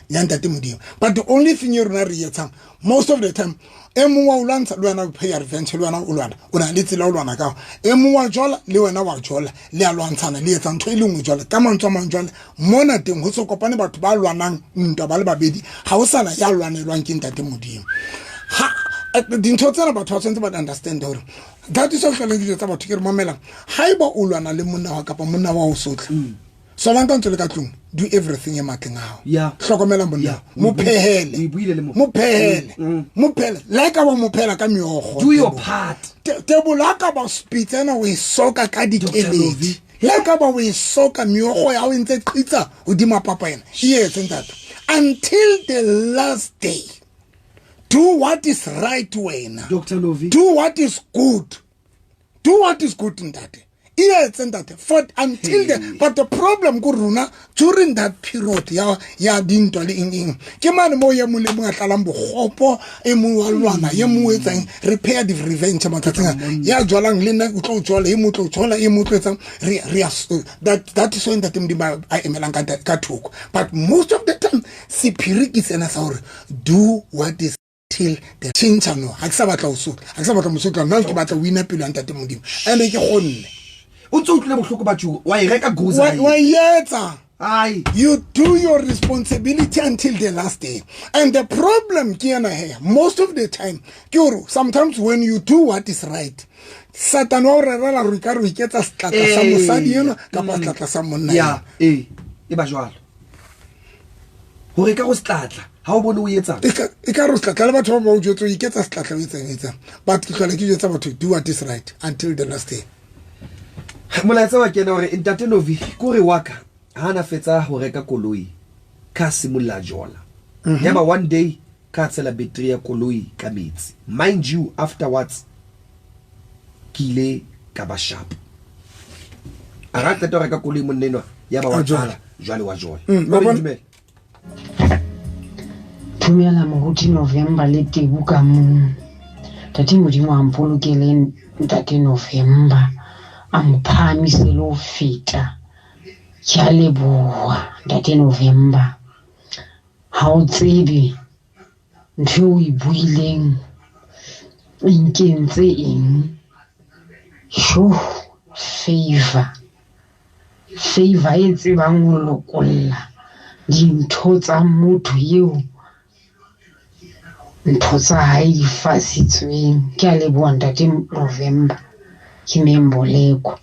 ya ntate Modimo. But the only thing e rona re etsang most of the time, e mong wa o lwantsha, le wena o pay revenge, le wena o lwana, o na le tsela o lwana ka e mong wa jola, le wena wa jola, le a lwantshana, le etsa ntho e le nngwe. Jwale ka mantswe a mang, jwale mona teng ho se kopane batho ba lwanang ntwa ba le babedi, ha o sana ya lwanelwang ke ntate Modimo. Ha dintho tsena batho ba tshwanetse ba di understand hore that is hloleng dijo tsa batho. Ke re mamelang, haeba o lwana le monna wa kapa monna wa o sotlha, solang ka ntse le ka tlung, do everything e matleng a hao. Hlokomela monna, mo phehele, mo phehele, mo phehele le ha e ka ba mo phehela ka meokgo. Do your part. Tebolo a ka ba spitsena, o e soka ka dikeledi, le ha e ka ba o e soka meokgo ya hao e ntse qitsa hodima papa ena, e etse ntate until the last day. Do what is right wena. Dr Novi. Do what is good, do what is good ntate, e etse ntate for until the, but the problem ko rona during that period ya dintwa le eng eng, ke mane mo ye mong le mong a tlalang bokgopo, e mong wa lwana, ye mong o etsang, re pay the revenge matsatsing a ya jwalang, le nna o tlo jola, e mong o tlo jola, e mong o tlo etsang, re that is why ntate Modimo a emelang ka thoko. But most of the time sephiri ke sena sa hore do what is till the tšhentšha. No, ga ke sa batla go sotla, ga ke sa batla mosotla nna, ke batla o ina pelo ya ntate Modimo, and-e ke kgonne. O ntse o utlwile bohloko batho, wa e reka grocery. Wa etsa. Ai. You do your responsibility until the last day. And the problem ke yena he, most of the time ke gore sometimes when you do what is right, Satan wa o rerela gore ka re o iketsa setlatla sa mosadi enwa kapa setlatla sa monna. Ya, ee, e ba jwalo hore ka go setlatla ha o bone o etsang. E ka re o setlatla le batho ba ba o jwetse o iketsa setlatla, o etsang, etsang, but ke tlhola ke jwetsa batho, do what is right until the last day. Molaetsa wa kena hore ntate Novi kore wa ka ha na fetsa ho reka koloi, ka simolla jola, yaba one day ka tshela battery ya koloi ka metsi. Mind you, afterwards ke ile ka ba sharp. A ra qeta ho reka koloi monna enwa, yaba wa A jola. qala jwale wa jola. Wa bona? Dumela. Dumela moruti November le Tebu ka mong. Ntate Modimo a mpolokele ntate November, a mo phahamise le ho feta. Ke a leboha ntate November. Ha o tsebe ntho eo o e buileng e nkentse eng. Sho, favor. Favor e tsebang ho lokolla dintho tsa motho eo ntho tsa hae di fasitsweng. Ke a leboha ntate November, ke Memboleko.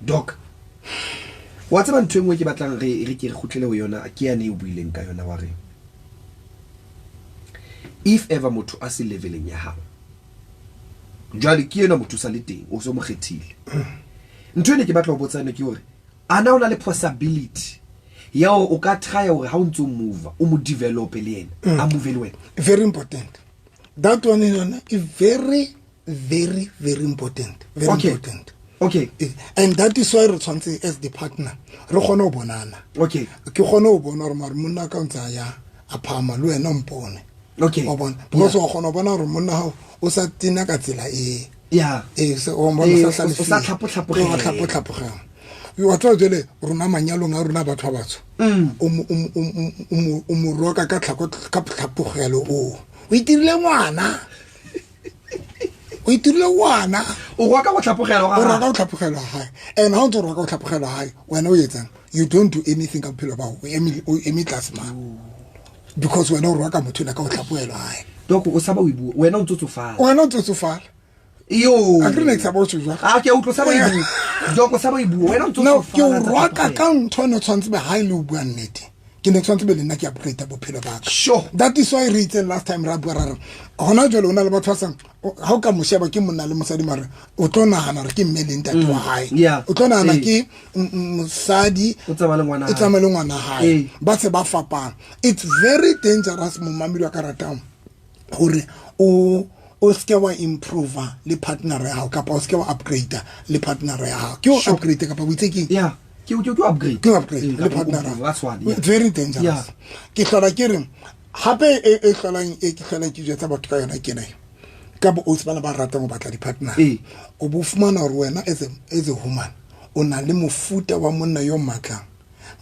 Doc, wa tseba ntho e nngwe ke batlang re ke re kgutlele ho yona, ke yane e o buileng ka yona, wa re if ever motho a se leveleng ya hao, jwale ke enwa motho o sa le teng, o so mo kgethile. Ntho ene ke batla ho botsa yona ke hore a na o na le possibility ya hore o ka try hore ha o ntso move, o mo develop le yena, a move le wena? Very important, that one. Yona is very very very important, very important. And that is why re tshwanetse as the partner re kgone ho bonana. Ke kgone ho bona hore mare monna ka o ntse a ya a phahama, le wena o mpone. Wa bona, because wa kgona ho bona hore monna hao o sa tena ka tsela e e se o bona sa O sa hlalefile. tlhapotlhapogela. O tlhapotlhapogela. Wa tseba jwale rona manyalong a rona batho ba batsho, o mo roka ka tlhako, ka tlhapogelo, o itirile ngwana, o itirile ngwana. O roka go tlhapogela O ga roka go tlhapogelo gae, and ha o ntse o roka go tlhapogelo gae, wena o etsang? You don't do anything ka bophelo ba gago, o eme tlase ma, because wena o roka motho ena ka go tlhapogelo gae. Doc, o saba o e bua, wena o ntse o tsofala. Wena o ntse o tsofala. Yo. A ke re ne ke tshaba ho tjho jwalo. A ke a utlwa, o saba o e bua, Doc, o saba o e bua, wena o ntse o No, ke o tsofala, ntse roka tlhapogela. ka ntho e ne tshwanetse be ha e le o bua nnete, ke ne tshwanetse be le nna ke upgrade bophelo ba ka. That is why re itseng last time ra bua ra re hona jwale o na le batho ba sang ha o ka mo sheba ke monna le mosadi, mare o tlo nahana hore ke mme le ntate wa hae. O tlo nahana ke mosadi O tsamaya le ngwana o tsamaya le ngwana hae. Ba se ba fapana. It's very dangerous, momamedi wa ka ratang, hore o seke wa improve le partner ya hao kapa o seke wa upgrade le partner ya hao. Ke o upgrade kapa o itse keng? Yeah. Ke o upgrade. Ke o upgrade Ee, le kapa o partner. improve, that's one, yeah. It's very dangerous. Ke hlola ke re Hape e hlolang e ke hlolang ke jwetsa batho ka yona ke ena ka bo ausi bana ba ratang ho batla di-partner. O bo fumana hore wena as a woman o na le mofuta wa monna yo matlang,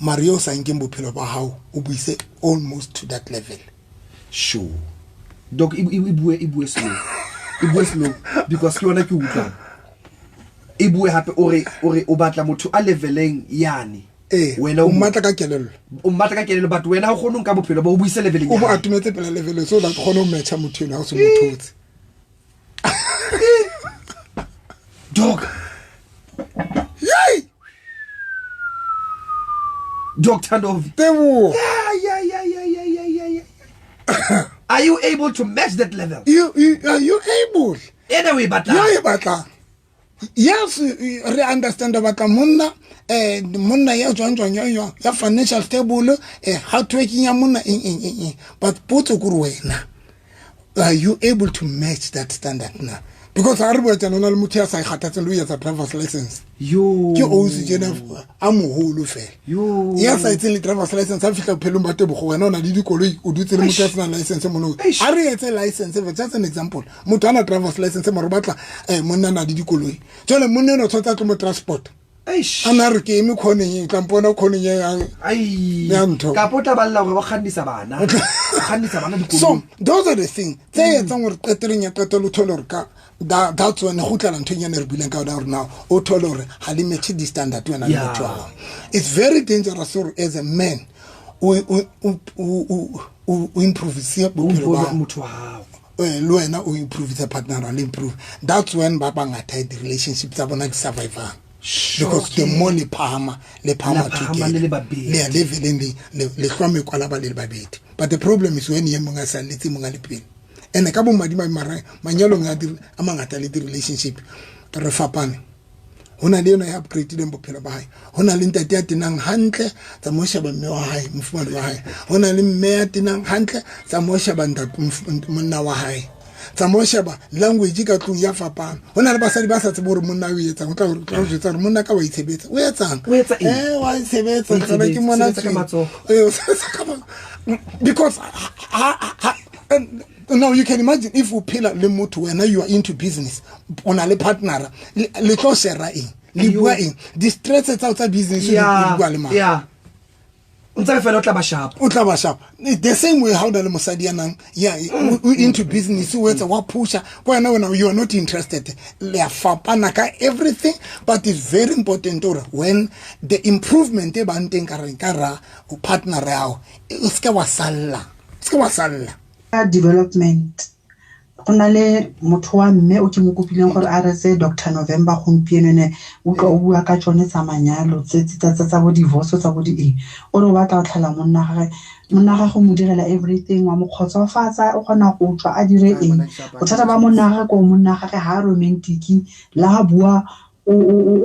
mare yo o sa nkeng bophelo ba hao o buise almost to that level. Sure doc, e bue slow, e bue slow, because ke yona ke utlwang. E bue hape. O re o batla motho a leveleng yane. Ee. Wena o mmatla ka kelello. O mmatla ka kelello, but wena ha o kgone ho nka bophelo ba o buise leveleng O ya mo hae. Atometse pela level so that kgone ho matcha motho eno ha o se mo thotse. Doc. Yay! Dr. Novi. Teboho. Yeah. Are you able to match that level? You are you able? Ena o e batlang. Ya e batlang. Yes, re understand batla monna, monna ya jwang jwang, ya financial stable, hard working, ya monna eng eng eng eng, but potso kore wena, are you able to match that standard na? Because ha re bua tjena, o na le motho ya sa ikgathatseng le ho etsa driver's license. Yo. Ke ausi tjena a moholo fela Yo. ya sa etseng le driver's license, a fihla bophelong ba Tebogo, wena o na le dikoloi, o dutse le motho ya senang license mono. Eish. A re etse license for just an example. Motho a na driver's license, mare o batla monna a na le dikoloi. Jwale monna ena o tshwanetse a tlo mo transport. Eish. A na re ke eme corneng e tla mpona corneng ya Ai. ya ntho. Kapo o tla balla hore ba kgannisa bana. O kgannisa bana So dikoloi. those are the thing tse etsang gore qetelong ya qetelo o thole hore ka that's when go tlala nthong ene re buileng ka yona, gore now o thole hore ha le match di-standard wena le motho wa hao. It's very dangerous gore as a man o improvise bophelo ba Improve motho wa hao. Le wena o improve partner le improve. That's when ba bangata di-relationship tsa bona di survivang, because the more le phahama, le phahama La phahama le le babedi. Le ya leveleng le hlwa mekwalaba le le babedi. But the problem is when ye mongwe a salletse, mongwe a le pele, and ka bomadimabe mara manyalong a mangata le di-relationship re fapane. Ho na le ena ya upgradeileng bophelo ba hae, ho na le ntate ya tenang hantle, tsa mo sheba mme wa hae, mofumahadi wa hae, ho na le mme ya tenang hantle, tsa mo sheba monna wa hae, tsa mo sheba language ka tlung ya fapana. Ho na le basadi ba sa tsebe hore monna o etsang, o tla o jwetsa hore monna ka wa itshebetsa, o etsang? O etsa eng? Wa itshebetsa. O Tlhola ke itshebetsa, mona sebetsa ka tsweng. matsoho. O sebetsa ka because ha, and now you can imagine if o phela le motho, wena you are into business, o na le partnera, le tlo share eng, le bua eng, di-stress tsa tsa business, di bua le mang? Yeah. O ntse re fela o tla ba sharp. O tla ba sharp. The same way ha o na le mosadi ya nang ya o into business, o etsa wa pusha ko wena, wena you are not interested. Le a fapana ka everything. But it's very important hore when the improvement e bang teng ka reng ka ra o partner ya hao, o seke wa salla, o seke wa salla. Ka development, go na le motho wa mme o ke mo kopileng gore a retse Dr November gompieno, ne utlwa o bua ka tsone tsa manyalo tse tsa bo divorce, tsa bo di eng. O re o batla go tlhala monna gage, monna gage o mo direla everything, wa mo kgotsofatsa, o kgona go tswa a dire eng. Bothata ba monna gage ko monna gage ha a romantic, le ha bua o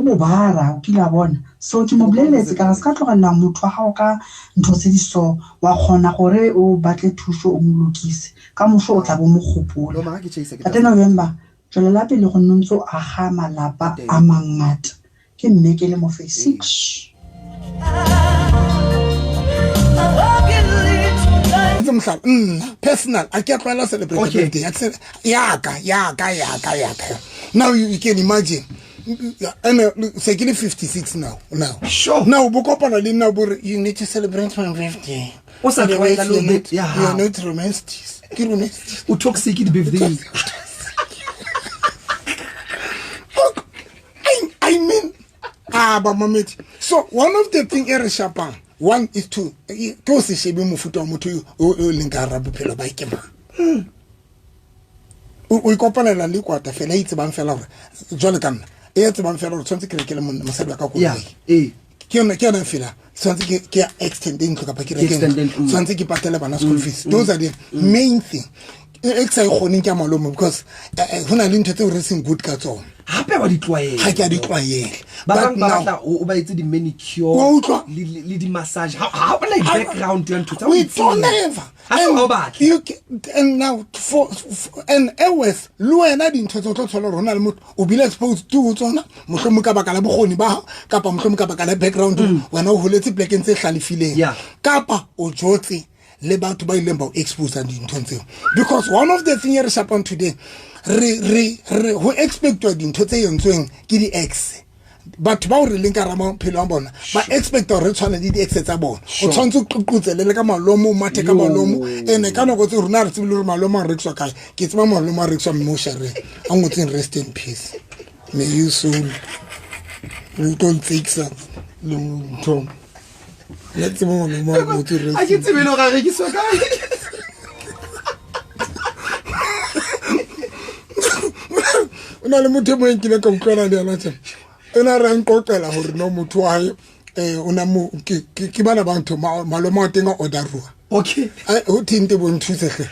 bobara, o kile a bona. So ke mo boleletse ka re se ka tlogelela motho wa gago ka ntho tse di so, wa kgona gore o batle thuso, o mo lokise, ka moso o tla bo mo gopola. No, mara ke tjhaisa ke Tate November, tswelela pele go nne ntse o aga malapa a mangata. Ke mme ke le mo phase six. Etse mohlala, nna personal a ke a tlwaela celebrate birthday yaka yaka yaka yaka. Now you can imagine, ene se ke le 56 now. Now bo kopana le nna bo re you need to celebrate my birthday. O sa Otherwise tlwaela le ho ya you are hao. not romantic. Ke romantic. O toxic di-birthday. I mean, ah, ba mamedi. So one of the thing e re shapang, one is to ke o se shebe mofuta wa motho yo o leng ka hara bophelo ba ke mang. O ikopanela le kwata fela e itsebang fela hore jwale ka nna e tsebang fela hore tshwanetse ke rekele monna mosadi wa ka koloi. Ke yona fela tshwanetse ke extend ntlo kapa ke reke extend ntlo. ntlo. Tshwanetse ke patele bana school fees. Those are the main thing e ke sa e kgoneng ke ya malome, because ho na le ntho tseo re seng good ka tsona. Hape wa di tlwaela. Ha ke a di tlwaela. Ba But bang ba now batla o ba etse di-manicure Wa utlwa? le di-massage. Ha hona background ya ntho tsa ho We di don't tseba. ever. Ha se And ha o batla. you and now for and always le wena dintho tse o tlo thola hore ho na le motho o bile exposed to ho tsona, mohlomong ka baka la bokgoni ba hao, kapa mohlomong ka baka la background, wena o holetse plekeng tse hlalefileng, kapa o jotse le batho ba ileng ba o expose dinthong tseo. Because one of the thing e re shapang today, re ho expectwa dintho tse entsweng ke di-ex. Batho bao re leng ka hara maphelo a bona ba expecta hore re tshwane le di-ex tsa bona. O tshwanetse o qoqotsele le ka malomo, o mathe ka malomo. Ene ka nako tse rona re tsebe le hore malomo a rekiswa kae. Ke tseba malomo a rekiswa mmoshareng a ngotseng rest in peace, may you soul o tlo ntsekisa le ntho. Le tseba malomo a ngotseng rest A ke tsebe le hore a rekiswa kae. O na le motho e mong nkile ka utlwana le yena tjena. O na re nqoqela hore no motho wa hae o na mo ke bana ba ntho malome wa teng a order-uwa. Okay. Ai, ho thinte bo nthuse hle.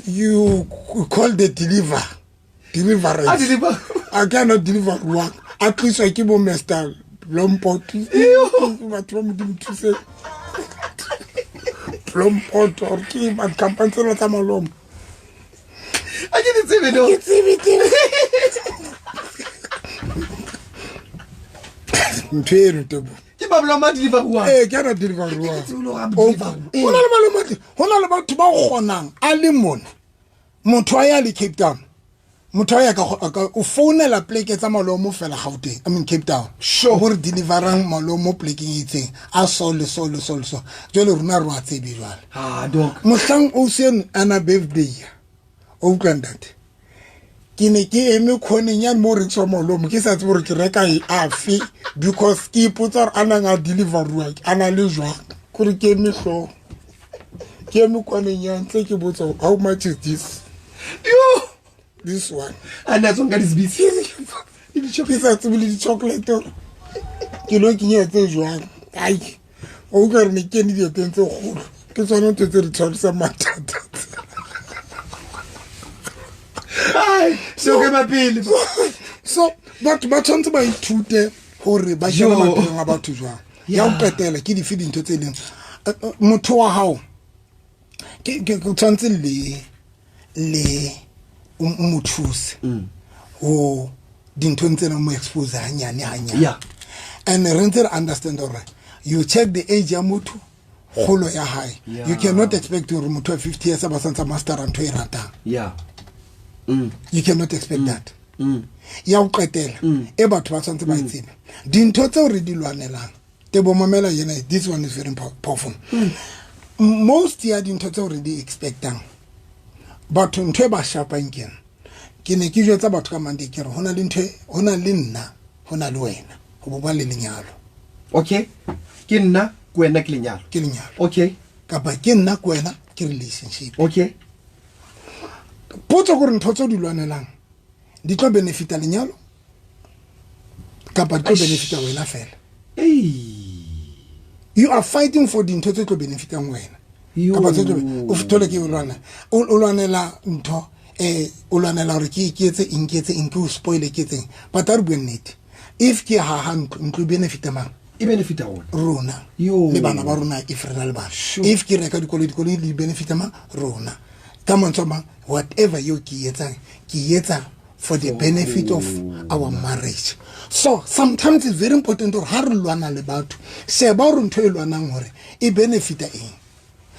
You call the deliver. Deliverance. A deliver. A cannot deliver one. A tliswa ke bo Mr. Lompot. Batho ba Modimo thuse. Lompot or ke ba company tsena tsa malome. A ke di tsebe no. Ke tsebe tsebe. Ntho eno tebo. Ke ba malome a deliver one. Ke ana deliver one. Ke tsebe le hore a deliver. Ho na le malome a ho na le batho ba kgonang a le mona. Motho a ya le Cape Town. Motho a ya ka o founela pleke tsa malomo fela Gauteng. I mean Cape Town. Sure. Hore deliverang malomo plekeng e itseng. A so le so le so le so. Jwale rona re wa tsebe jwale. Ha doc. Mohlang o seng ana birthday. O utlwa ntate. Ke ne ke eme khoneng ya mo rekiswa malomo ke sa tsebe hore ke reka e afe because ke ipotsa hore a nang a deliver-uwa a na le jwang. Kore ke eme hlooho. Ke eme kwaneng ya ntle ke botsa how much is this? Yo! This one. A ne a tswang ka disbitsi. Ke sa tsebe le di-chocolate. Ke lo kenya tse jwang. Ai. O utlwa re ne ke kene dieteng tse kgolo. Ke tsona ntho tse re tshwarisang mathata. Ai, so ke mapele. So batho ba tshwanetse ba ithute hore ba shebe maphelong a batho jwang. Ya ho qetela ke dife dintho tse leng. Motho wa hao ke tshwanetse le o mo thuse ho dinthong tsena mo expose hanyane hanyane. Yeah. And re ntse re understand hore you check the age ya motho, kgolo ya hae. Yeah. You cannot expect hore motho wa 50 years ba santsa master ntho e ratang. Yeah. You cannot expect that. Ya ho qetela e batho ba tshwanetse ba e tsebe. Dintho tseo re di lwanelang Tebo mamela yena, this one is very powerful. Most ya dintho tseo re di expectang batho ntho e ba shapang ke ena. Ke ne ke jwetsa batho ka Monday ke re ho na le ntho, ho na le nna, ho na le wena, ho bo ba le lenyalo. Okay. Ke nna, ke wena, ke lenyalo. Ke lenyalo. Okay. Kapa ke nna, ke wena, ke relationship. Okay. Potso gore ntho tseo di lwanelang di tlo benefita lenyalo kapa di tlo benefita wena fela. You are fighting for dintho tse tlo benefitang wena. Kapa tse tlo o thole ke o lwana. O lwanela ntho, o lwanela hore ke etse eng, ke etse eng, ke o spoil ke etseng. But a re bue nnete. If ke haha ntlo, ntlo e benefita mang? E benefita rona. Rona. Yo. Le bana ba rona if re na le bana. Sure. If ke reka dikoloi, dikoloi di benefita mang? Rona. Ka mantswe a mang, whatever eo ke e etsang, ke e etsa for the benefit of our marriage. So sometimes it's very important hore ha re lwana le batho, sheba hore ntho e lwanang hore e benefita eng.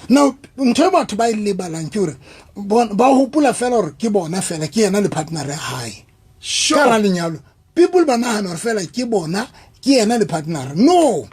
Now ntho e batho ba e lebalang ke hore ba hopola fela hore ke bona fela, ke yena le partner ya hae. Sure. Ka hara lenyalo, people ba nahana hore fela ke bona, ke yena le partner. No,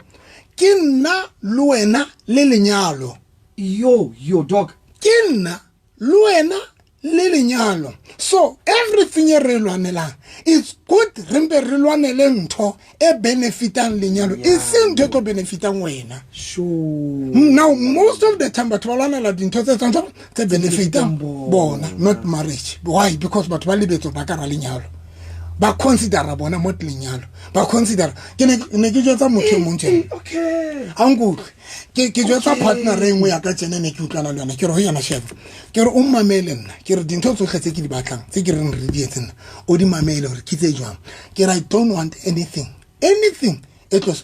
ke nna le wena le lenyalo. Yo, yo, dog. Ke nna le wena le lenyalo. So everything e re lwanelang, it's good re mpe re lwanele ntho e benefitang lenyalo, e seng ntho e tlo benefitang wena. Sure. Now most of the time batho ba lwanela dintho tse tswang tse benefitang bona, not marriage. Why? Because batho ba lebetse ba ka ra lenyalo. Ba considera bona mo lenyalo. Ba considera ke ne ke jwetsa motho e mong tjena. Okay. A nkutlwe. Ke jwetsa partner e nngwe ya ka tjena ne ke utlwana le yona. Ke re ho yona sheba. Ke re o mmamele nna. Ke re dintho tsohle tse ke di batlang, tse ke reng re di etse nna, o di mamele hore ke tse jwang. Ke re I don't want anything. Anything e tlo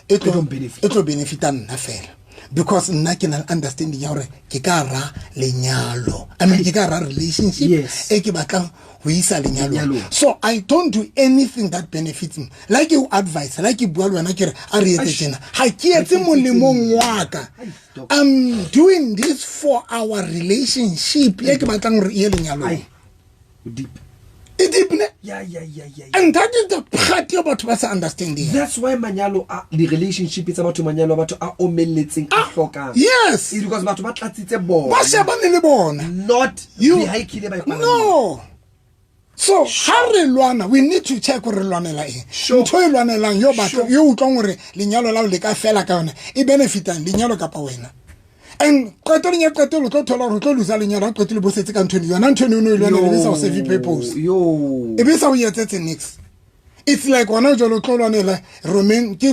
E tlo benefit. e tlo benefita nna fela. Because nna ke na le understanding ya gore ke ka ra lenyalo, I mean, ke ka ra relationship e ke batlang ho isa lenyalong. So I don't do anything that benefits me. Like you advise, like ke bua le wena ke re a re etse tjena, ha ke etse molemong wa ka. I'm doing this for our relationship e ke batlang hore e ye lenyalong. Deep. E deep ne? Yeah. And that is the part eo batho ba sa understanding. That's why manyalo a di-relationship tsa batho, manyalo a batho a omelletseng, a hlokang. It's because batho ba tlatsitse bona. Ba shebane le bona. Not You- vehicle ba e palameng. No. So ha re lwana, we need to check hore re lwanela eng. Ntho e lwanelang yo batho yo utlwang hore lenyalo la le ka fela ka yona, e benefitang lenyalo kapa wena. And qetellong ya qetelo o tlo thola hore o tlo lose lenyalo ha qetelo bo setse ka ntho eno. Yona ntho eno o no e lwanela e be sa o serve purpose. Yo. E be sa o etsetse niks. It's like hona jwale o tlo lwanela ke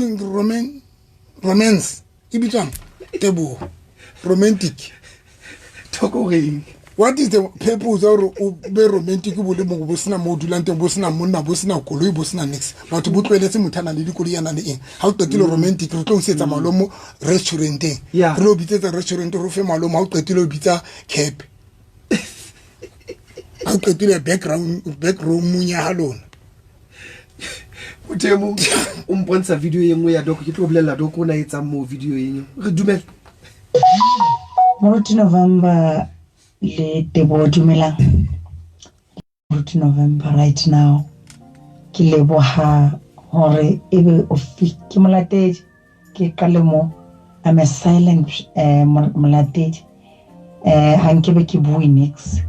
romance e bitswang Teboho, romantic. Thoko reng? What is the purpose ya hore o be romantic bo le mong, bo sena moo o dulang teng, bo sena monna, bo sena koloi, bo sena niks? Batho bo tlohelletse motho a nang le dikoloi, a nang le eng. Ha o qetile romantic, re tlo isetsa malomo restauranteng. Re lo bitsetsa restaurant, re o fe malomo. Ha o qetile o bitsa cab. Ha o qetile backroom ya ha lona. Motho e mong o mpontsha video e nngwe ya Doc, ke tlo bolella Doc o na etsang moo video eno. Re dumela. Moruti November le Teboho, dumelang. Moruti November right now ke leboha hore ebe o ke molatedi, ke qale mo. I'm a silent molatedi. Ha nkebe ke bue niks.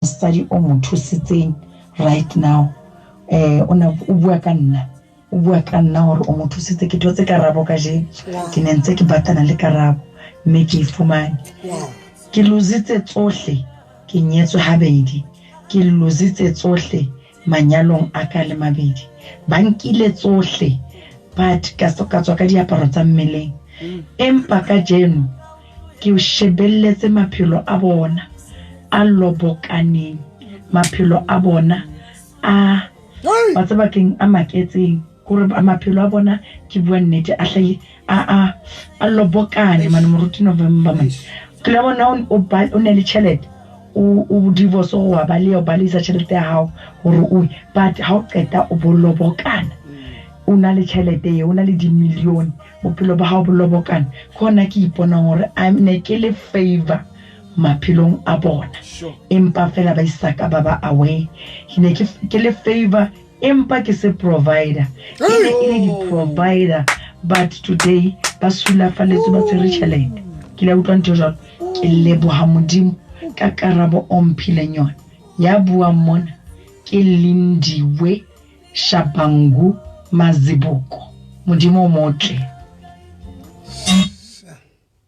Mosadi o mo thusitseng right now. O na o bua ka nna. O bua ka nna hore o mo thusitse, ke thotse karabo kajeno. Ke ne ntse ke batlana le karabo mme ke e fumane. Ke lositse tsohle, ke nyetswe habedi. Ke lositse tsohle manyalong a ka le mabedi. Ba nkile tsohle, but ka ka tswa ka diaparo tsa mmeleng. Empa kajeno ke shebelletse maphelo a bona a lobokaneng, maphelo a bona a wa tseba keng a maketseng, hore maphelo a bona, ke bua nnete, a hlahi a lobokane mane. Moruti November man, ke la bona o ne le tjhelete, o divorce o wa baleha, o balehisa tjhelete ya hao hore o, but ha o qeta o bo lobokana, o na le tjhelete eo, o na le di-million, bophelo ba hao bo lobokana. Ke hona ke iponang hore a ne ke le favor maphelong a bona, empa fela ba isaka ba ba aware ke ne ke le favor, empa ke se provider, e ne e le di-provider, but today ba sulafalletswe, ba tshwere tjhelete. Ke la utlwa ntho e jwalo. Ke leboha Modimo ka karabo o mphileng yona. Ya buang mona ke Lindiwe Shabangu Mazibuko. Modimo o motle.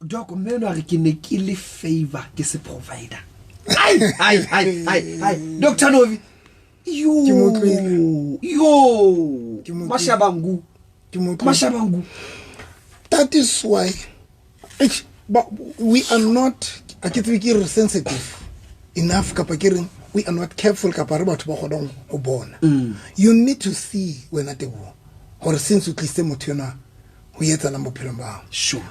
Doc, mme eno a re ke ne ke le favor, ke se provider. Ai, ai, ai, ai, ai. Dr. Novi. Yo. Ke mo utlwile. Yo. Ke mo utlwile. Mashabangu. Ke mo utlwile. Mashabangu. That is why eish, but we are not, a ke tsebe ke re sensitive enough kapa ke reng, we are not careful kapa re batho ba kgonang ho bona. You need to see wena Teboho hore since o tlisitse motho enwa ho etsahalang bophelong ba hao.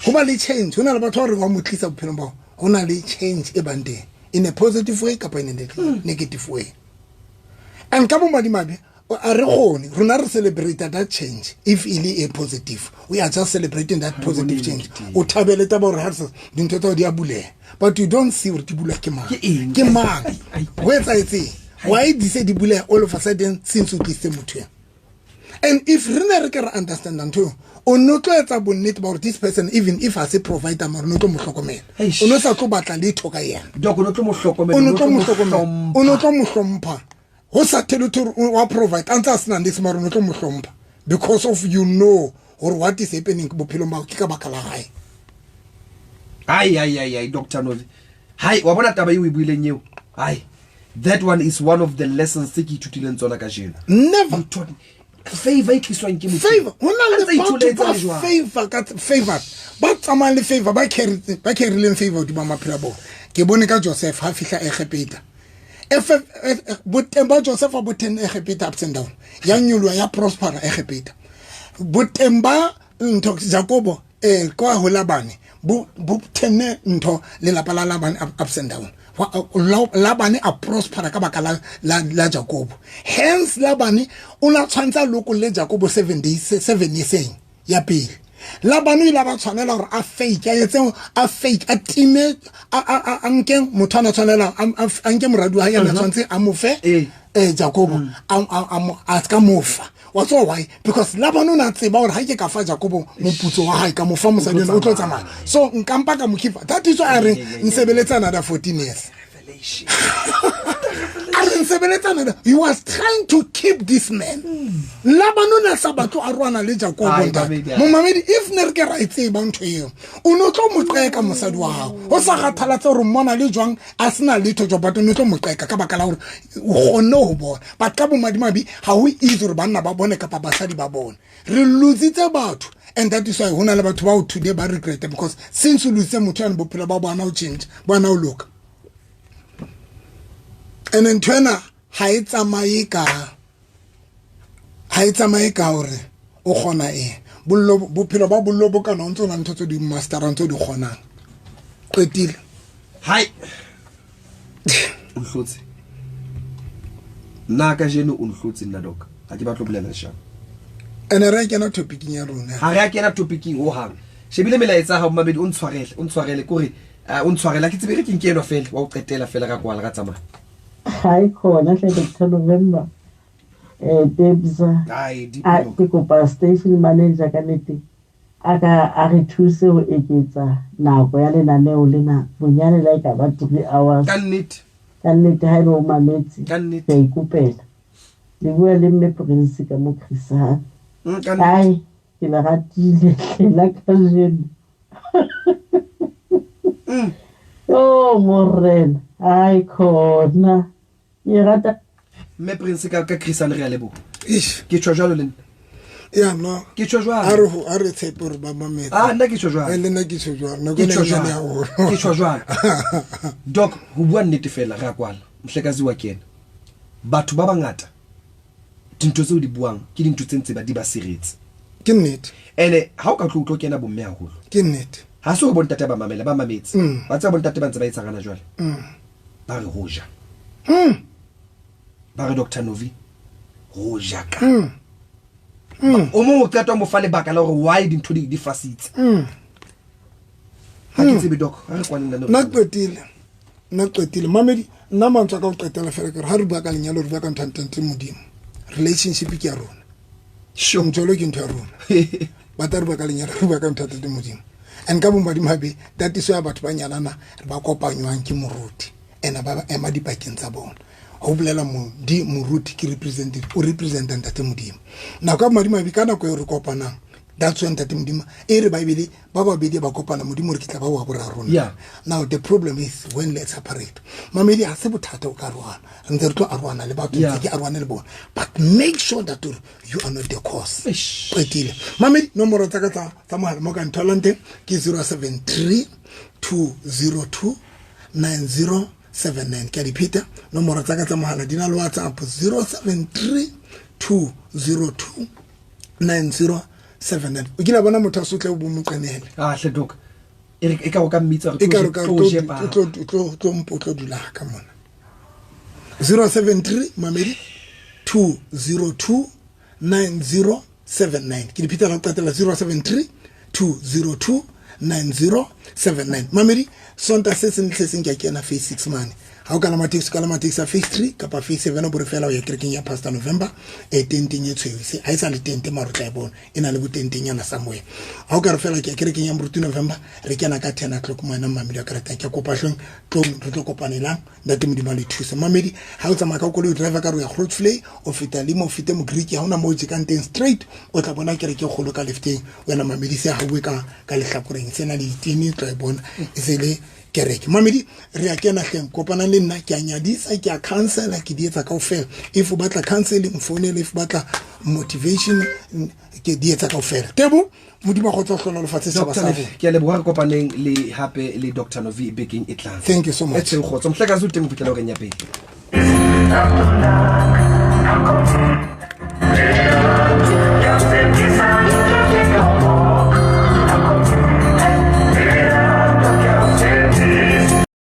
Ho ba le change, ho na le batho ba reng wa mo tlisa bophelong ba hao, ho na le change e bang teng in a positive way kapa in a negative way. And ka bomadimabe a re kgone, rona re celebrate that change if e le a positive. We are just celebrating that positive change. O thabele taba hore ha re dintho tsa hao di a buleha, but you don't see hore di bulwa ke mang. Ke eng? Ke mang? Ai, ai, ai. Ho etsahetseng? Why di se di buleha all of a sudden since o tlisitse motho ena? And if re ne re ke re understand ntho eo, o no tlo etsa bonnete ba hore this person, even if ha se provider, mara o no tlo mo hlokomela. Eish. O no sa tlo batla letho ka yena. Doc, o no tlo mo hlokomela, O no o no tlo tlo mo mo hlokomela. hlompha. O no tlo mo hlompha. Ho sa thele ho thwe wa provide, a ntse a sena niks, mara o no tlo mo hlompha. Because of you know hore what is happening bophelong ba hao ke ka baka la hae. Ai, ai, ai, ai, Doctor Novi. Hai, wa bona taba eo o e buileng eo? Ai, that one is one of the lessons tse ke ithutileng tsona kajeno. Never. You taught me. Favor e tliswang ke Modimo. Favor. Ho na le A ntse a batho itholetse ba le jwang? favor ka favor. Ba tsamayang le favor, ba carry-ileng favor hodima maphelo a bona. Ke bone ka Joseph ha fihla Egepeta. Boteng ba Joseph bo teng Egepeta ups and down. Ya nyoloha, ya prospera Egepeta. Boteng ba ntho Jakobo Kwa ho Labane bo tenne ntho lelapa la Labane ups and down. Labane a prospera ka baka la Jakobo. Hence Labane o na tshwantsa lokolle Jakobo 7 days 7 years ya pele. Labane o ile ba tshwanela hore a fake a etse a fake a time a nke motho ana tshwanela a nke moradi wa hae a tshwantse a mo fe Jakobo a ska mofa. What's all why? Because Labane o na tseba hore ha ke ka fa Jakobo moputso wa hae ka mo fa mosadi o tlo tsamaya. So nkampa ka mo khifa. That is why a re nsebeletsa another 14 years. A re nsebeletsa another. He was trying to keep this man. Labane o na sa batlo a rwana le Jakobo ntate. Momamedi if ne re ke ra e tseba ntho eo. O no tlo mo qeka mosadi wa hao. O sa gathalatse hore mmona le jwang a sena letho jo but o no tlo mo qeka ka baka la hore o kgonne ho bona. But ka bomadimabe ha ho easy hore banna ba bone kapa basadi ba bone. Re lositse batho and that is why hona le batho ba today ba regret because since o lositse motho ane bophelo ba bona o change, bona o loka. And ntho ena ha e tsamaye ka hore o kgona eng. Bollo bophelo ba bollo bo kana o ntso na ntho tse di mastera ntso di kgonang. Qetile. Hai. O nhlotse. Nna ka jeno o nhlotse nna doc. Ha ke batlo bolela leshano. Ene re kena topicing ya rona. Ha re kena topicing ho hang. Shebile melaetsa ha mmamedi o ntshwarele kore o ntshwarela ke tsebe re ke nkenwa fela wa o qetela fela ka kwala ka tsamaya. Hai khona hle Dr. November. Debza. Ke kopa station manager ka nete a ka a re thuse ho eketsa nako ya lenaneo lena bonyane la e ka ba 3 hours. Ka nnete. Ka nnete ha ebe o mametse. Ka nnete. Ke a ikopela. Le bua le mme Prince ka mo Chrisan. Ai, ke le ratile la kajeno. Oh morena, ai khona. Ke rata mme Prince ka Chrisan re a leboha. Ke tjho jwalo le nna. Ya no. Ke tjho jwalo. A re tshepe hore ba mametse. Ah nna ke tjho jwalo. Le nna ke tjho jwalo. Ke tjho jwalo. Ke tjho jwalo. Doc, ho bua nnete fela re a kwala. Mhlekazi wa kena. Batho ba bangata dintho tseo di buang ke dintho tse ntse ba di ba siretse. Ke nnete. Ene ha o ka tlo kena bomme haholo. Ke nnete. Ha se ho bontate ba mamela ba mametse. Ba tseba bontate ba ntse ba etsang ana jwale. Ba re hoja. Ba re Dr. Novi hoja ka. O mong o qeta mo fa lebaka la hore why dintho di fasitse. Ha ke tsebe doc, ha re kwane nna. Nna qetile. Mamedi nna mantswe ka o qetela fela ke re ha re bua ka lenyalo re bua ka ntho ntate Modimo. Relationship ke ya rona. Sure. Ntho ke ntho ya rona. Ba tla re bua ka lenyalo re bua ka ntho ntate Modimo. And ka bomadimabe tatiso ya batho ba nyalana re ba kopanywang ke moruti. Ena ba ema dipakeng tsa bona. Ho bolela modi moruti ke representative o representa ntate Modimo. Nako ka bomadimabe ka nako e re kopanang that's when ntate Modimo e re Bible ba babedi ba kopana Modimo re ke tla ba wa boraro. Yeah. Now the problem is when let's separate. Mamedi ha se bothata o ka roana. Re ntse re tlo aroana le batho ke aroane le bona. But make sure that you are not the cause. Qetile. Mamedi nomoro tsa ka tsa mohala mo ka ntholang teng ke 073 202 9079. Ke a repeat nomoro tsa ka tsa mohala di na le WhatsApp 073 202 9079. O kile bona motho a sotle o bo moqenele. Ah hle doc. E ka o ka mmitsa re tlo tlo dula ka mona. 073 mamedi 202 9079. Ke repeat la qetela 073 202 9079. Mamedi sonta se seng le se seng ke kena phase 6 mane. Ha o kana matrix ka la matrix a phase 3 kapa phase 7 o bore fela o ya kerekeng ya Pastor November e tenteng e tshweu se ha e sa le tente maro tla e bona e na le botenteng yana somewhere. Ha o ka re fela ke kerekeng ya Moruti November re kena ka 10 o'clock mo ena mamedi a kerekeng ke kopa hlong tlo re tlo kopanelang ntate Modimo le thuse. Mamedi ha o tsamaya ka koloi driver ka re ya Grootvlei o feta le mo fete mo Greek ha ona mo tjekang teng straight o tla bona kereke kgolo ka lefteng wena mamedi se ha bue ka lehlakoreng sena le ditene tla e bona e se le kereke. Mamedi re a kena hleng kopana le nna ke a nyadisa ke a counsela ke di etsa kaofela. If o batla counseling mfounele, if o batla motivation ke di etsa kaofela. Tebo Modimo a kgotsa hlola lefatshe sa basadi. Ke a leboha re kopaneng le hape le Dr. Novi bekeng e tlang. Thank you so much. E kgotso mhlekazi o teng ho fihlela horeng ya pele.